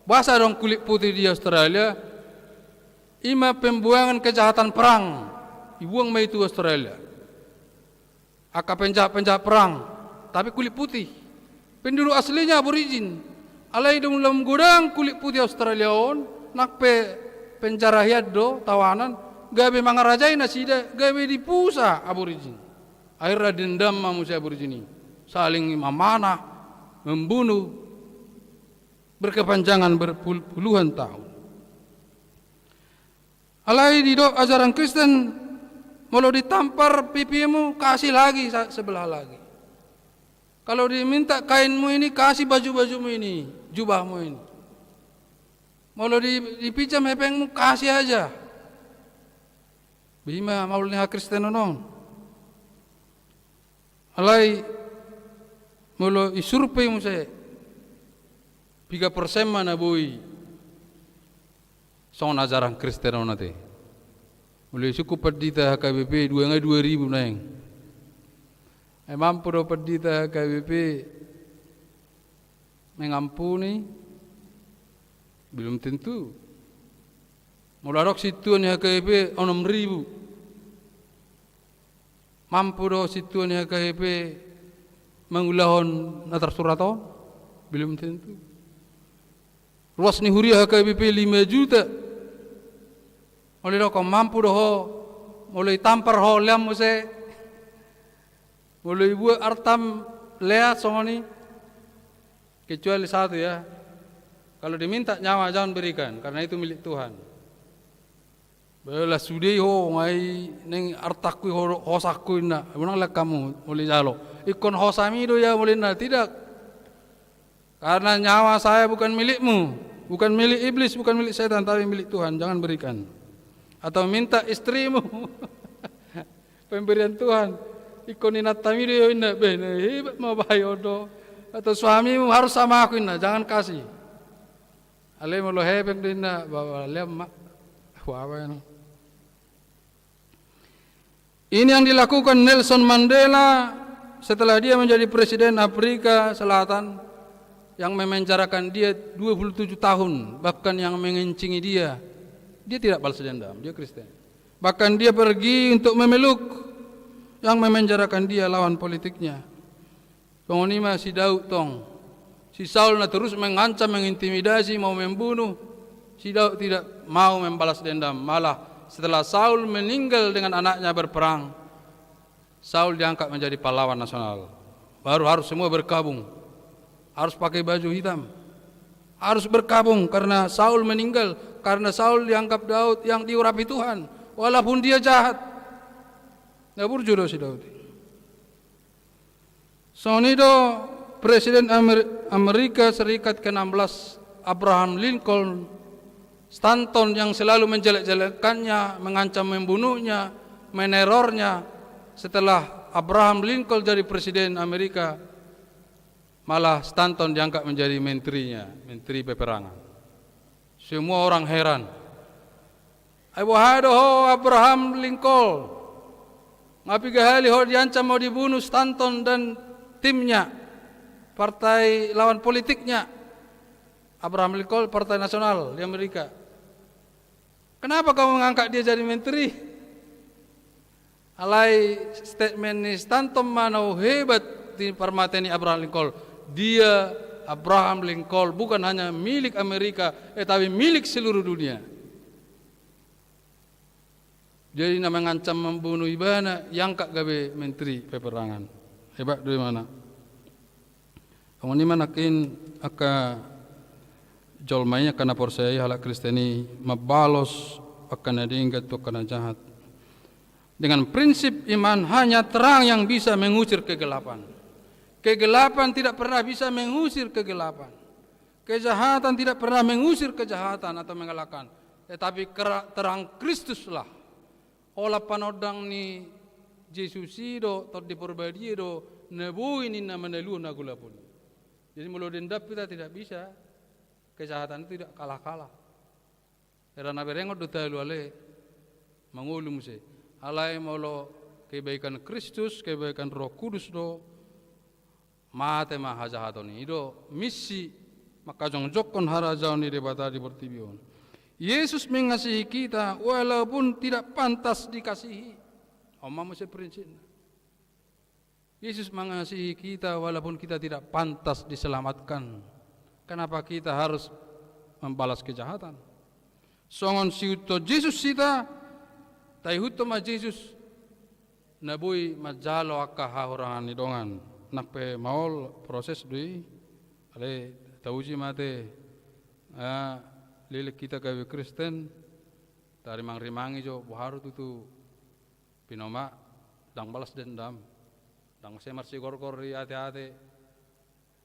boasa adong kulit putih di Australia, ima pembuangan kejahatan perang. Dibuang ma i tu Australia. Angka penjahat-penjahat perang, tapi kulit putih. Penduduk aslinya aborigin. Alai dung lam godang kulit putih Australia on, nang pe penjara hian do, tawanan, gabe mangarajai nasida, gabe dipusa aborigin. Akhirna dendam ma muse aborigin i. Saling memanah, membunuh, berkepanjangan berpul-, puluhan tahun. Alai didok ajaran Kristen, molo ditampar pipimu, kasih lagi sa-, sebelah lagi. Kalau diminta kainmu ini, kasih baju-bajumu ini, jubahmu ini. Molo di-, dipinjam hepengmu, kasih aja. Bima maul ni hakristenon on. Alai molo isurvei muse, piga persen ma na boi songon ajaran Kristen on ate. Molo isungkun pandita H K B P, dua nga dua ribu naeng. Ai mampu do pandita H K B P mengampuni? Belum tentu. Molo adong sintua ni H K B P onom ribu, mampu do sintua ni H K B P mangulahon na tarsurat on? Belum tentu. Ruas ni huria H K B P lima juta. Molo didok mampu do ho, molo ditampar ho lean muse, molo dibuat artam lean songon i. Kecuali satu ya, kalau diminta nyawa jangan berikan, karena itu milik Tuhan. Bela sude ho ngai neng artakku ho, hosakku inna, menang lek kamu molo dijalo. Ingkon hosami do ia molo inna, tidak. Karena nyawa saya bukan milikmu, bukan milik iblis, bukan milik setan, tapi milik Tuhan, jangan berikan. Atau minta istrimu pemberian Tuhan. Ingkon inantami do ia inna, beh, na hebat ma bayo do. Atau suamimu harus sama aku inna, jangan kasih. Alai molo hepeng do inna, bawa lean ma. Wah, apa ini? Ini yang dilakukan Nelson Mandela setelah dia menjadi presiden Afrika Selatan, yang memenjarakan dia dua puluh tujuh tahun, bahkan yang mengencingi dia, dia tidak balas dendam, dia Kristen. Bahkan dia pergi untuk memeluk yang memenjarakan dia, lawan politiknya. Songon i ma si Daud tong. Si Saul na terus mengancam, mengintimidasi, mau membunuh. Si Daud tidak mau membalas dendam. Malah setelah Saul meninggal dengan anaknya berperang, Saul diangkat menjadi pahlawan nasional. Baru harus semua bergabung. Harus pakai baju hitam. Harus bergabung karena Saul meninggal. Karena Saul dianggap Daud yang diurapi Tuhan. Walaupun dia jahat. Na burju do si Daud. Songon i do Presiden Amer-, Amerika Serikat keenam belas, Abraham Lincoln Stanton, yang selalu menjelek-jelekkannya, mengancam membunuhnya, menerornya. Setelah Abraham Lincoln jadi presiden Amerika, malah Stanton diangkat menjadi menterinya, menteri peperangan. Semua orang heran. Ai boha do ho Abraham Lincoln? Nga piga hali ho diancam mau dibunuh Stanton dan timnya, partai lawan politiknya. Abraham Lincoln, Partai Nasional di Amerika. Kenapa kau mengangkat dia jadi menteri? Alai statement ni Stanton ma na hebat di parmata ni Abraham Lincoln. Dia, Abraham Lincoln, bukan hanya milik Amerika, eh, tapi milik seluruh dunia. Jadi na mengancam membunuh ibana, iangkat gabe menteri peperangan. Hebat do ibana. Songon i ma nangkin angka jolma i, angka na porsea i, halak Kristen i, mambalos angka na denggan tu angka na jahat. Dengan prinsip iman, hanya terang yang bisa mengusir kegelapan. Kegelapan tidak pernah bisa mengusir kegelapan. Kejahatan tidak pernah mengusir kejahatan atau mengalahkan. Tetapi kera-, terang Kristuslah. Holan panondang ni Jesus i do, Tondi Porbadia do, na boi ninna manaluhon hagolapon i. Jadi molo dendam hita tidak bisa, kejahatan itu tidak kalah-kalah. Hera na berengon do talu ale, mangolu muse. Alai molo kebaikan Kristus, kebaikan Roh Kudus do, mate ma hajahaton i. I do misi mangkajongjongkon harajaon ni Debata di portibi on. Yesus mengasihi kita walaupun tidak pantas dikasihi. On ma muse prinsipna. Yesus mengasihi kita walaupun kita tidak pantas diselamatkan. Kenapa kita harus membalas kejahatan? Songon siihuthon Jesus hita, taihuthon ma Jesus na boi manjalo angka hahurangan ni dongan. Nang pe maol proses do i, alai tauji ma ate, ah, leleng hita gabe Kristen, tarimang-rimangi jo, boha do tutu pinomat, ndang balas dendam, ndang muse marsigorgor di ate-ate,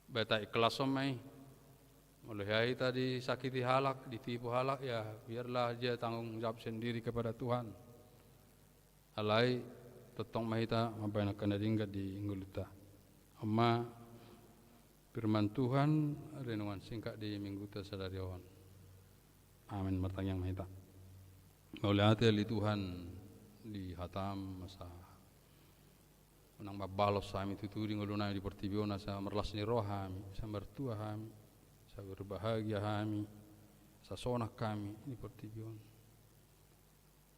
ba taikhlas on ma i. Molo hea hita disakiti halak, ditipu halak, ya biarlah dia tanggung jawab sendiri kepada Tuhan. Alai tongtong ma hita mambahen angka na denggan di ngolunta. On ma firman Tuhan, renungan singkat di Mingguta sadari on. Amin. Martangiang ma hita. Mauliate ale Tuhan di hatam, asa unang mambalos hami tutu di ngolunami di portibi on, asa marlas ni roha hami, asa martua hami, asa berbahagia hami, asa sonang hami di portibi on.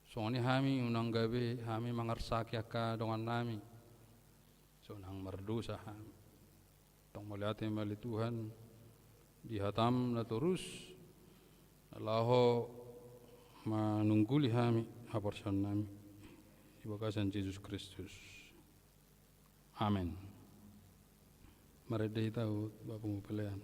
Songon i hami unang gabe hami mangarsaki angka dongannami, sonang mardosa hami. Tong mauliate ma ale Tuhan, di hataM na torus, laho manungguli hami haporseaonnami di bagasan Jesus Kristus. Amen. Marende hita tu bapa ni pelean.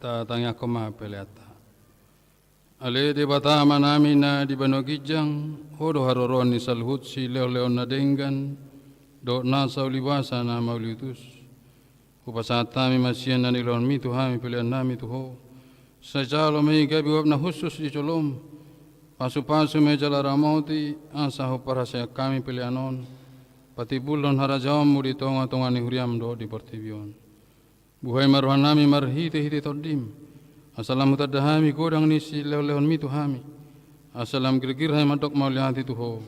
Tatangiangkon ma peleanta. Ale Debata Amanami na di banua ginjang, Ho do haroroan ni saluhut silehonlehon na denggan dohot nasa ulibasa na mauliutus. Hupasahat hami ma sian na nilehonmi tu hami peleannami tu Ho. Sai jalo ma i gabe uap na hushus di jolom. Pasupasu ma i jala ramoti asa huparhaseang hami pelean on patimbulhon harajaonmu di tongatonga ni huriam dohot di portibi on. Buhai ma rohanami marhitehite Tondim, asa lam hutanda hami godang ni silehonlehonmi tu hami, asa lam girgir hami mandok mauliate tu Ho,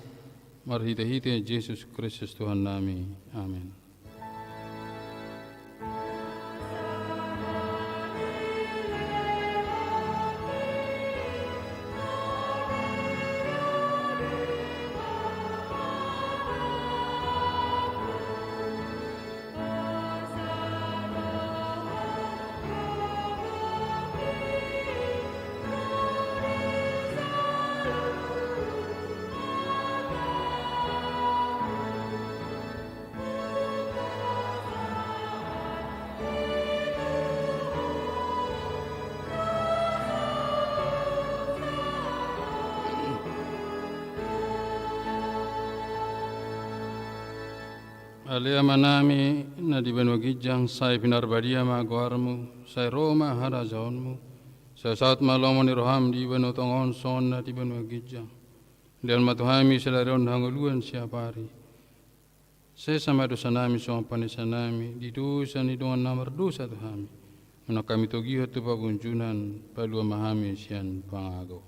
marhitehite Jesus Kristus Tuhannami. Amen. Ale Amanami na di banua ginjang, sai pinarbadia ma goarmu, sai ro ma harajaonmu, sai saut ma lomo ni roham di banua tonga on songon na di banua ginjang. Lehon ma tu hami sadari on hangoluan siapari. Sesa ma dosanami songon panesanami di dosa ni dongan na mardosa tu hami. Unang hami togihon tu pangunjunan, palua ma hami sian pangago.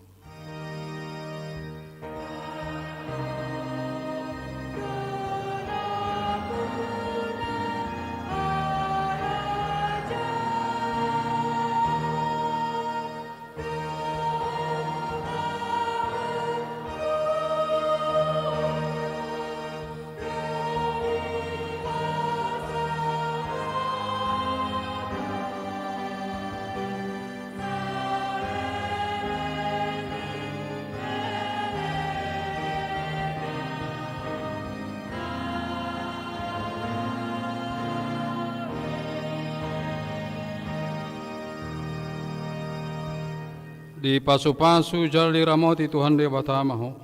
Dipasupasu jala diramoti Tuhan Debata ma ho.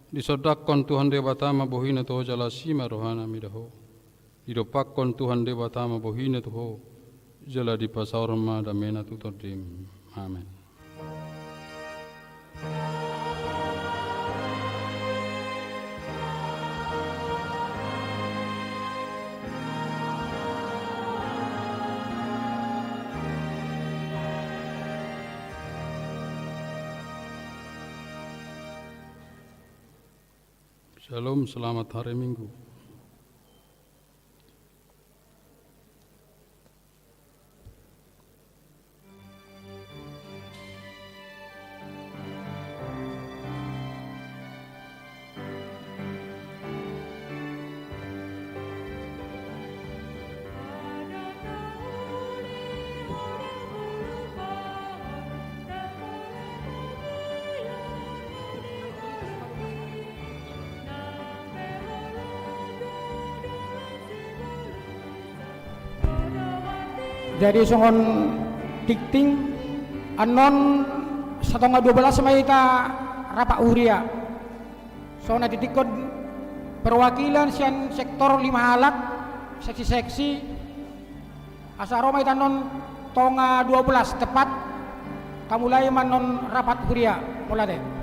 Disondangkon Tuhan Debata ma bohina tu ho jala asi ma rohana mida ho. Didompakkon Tuhan Debata ma bohina tu ho, jala dipasaor ma damena tu tondim. Amen. Shalom, selamat hari Minggu. Jadi songon tingting, annon satonga dua belas ma hita rapat huria. Songon na tintingkon perwakilan sian sektor lima halak, seksi-seksi, asa ro ma hita annon tonga dua belas tepat, tamulai ma annon rapat huria. Mauliate.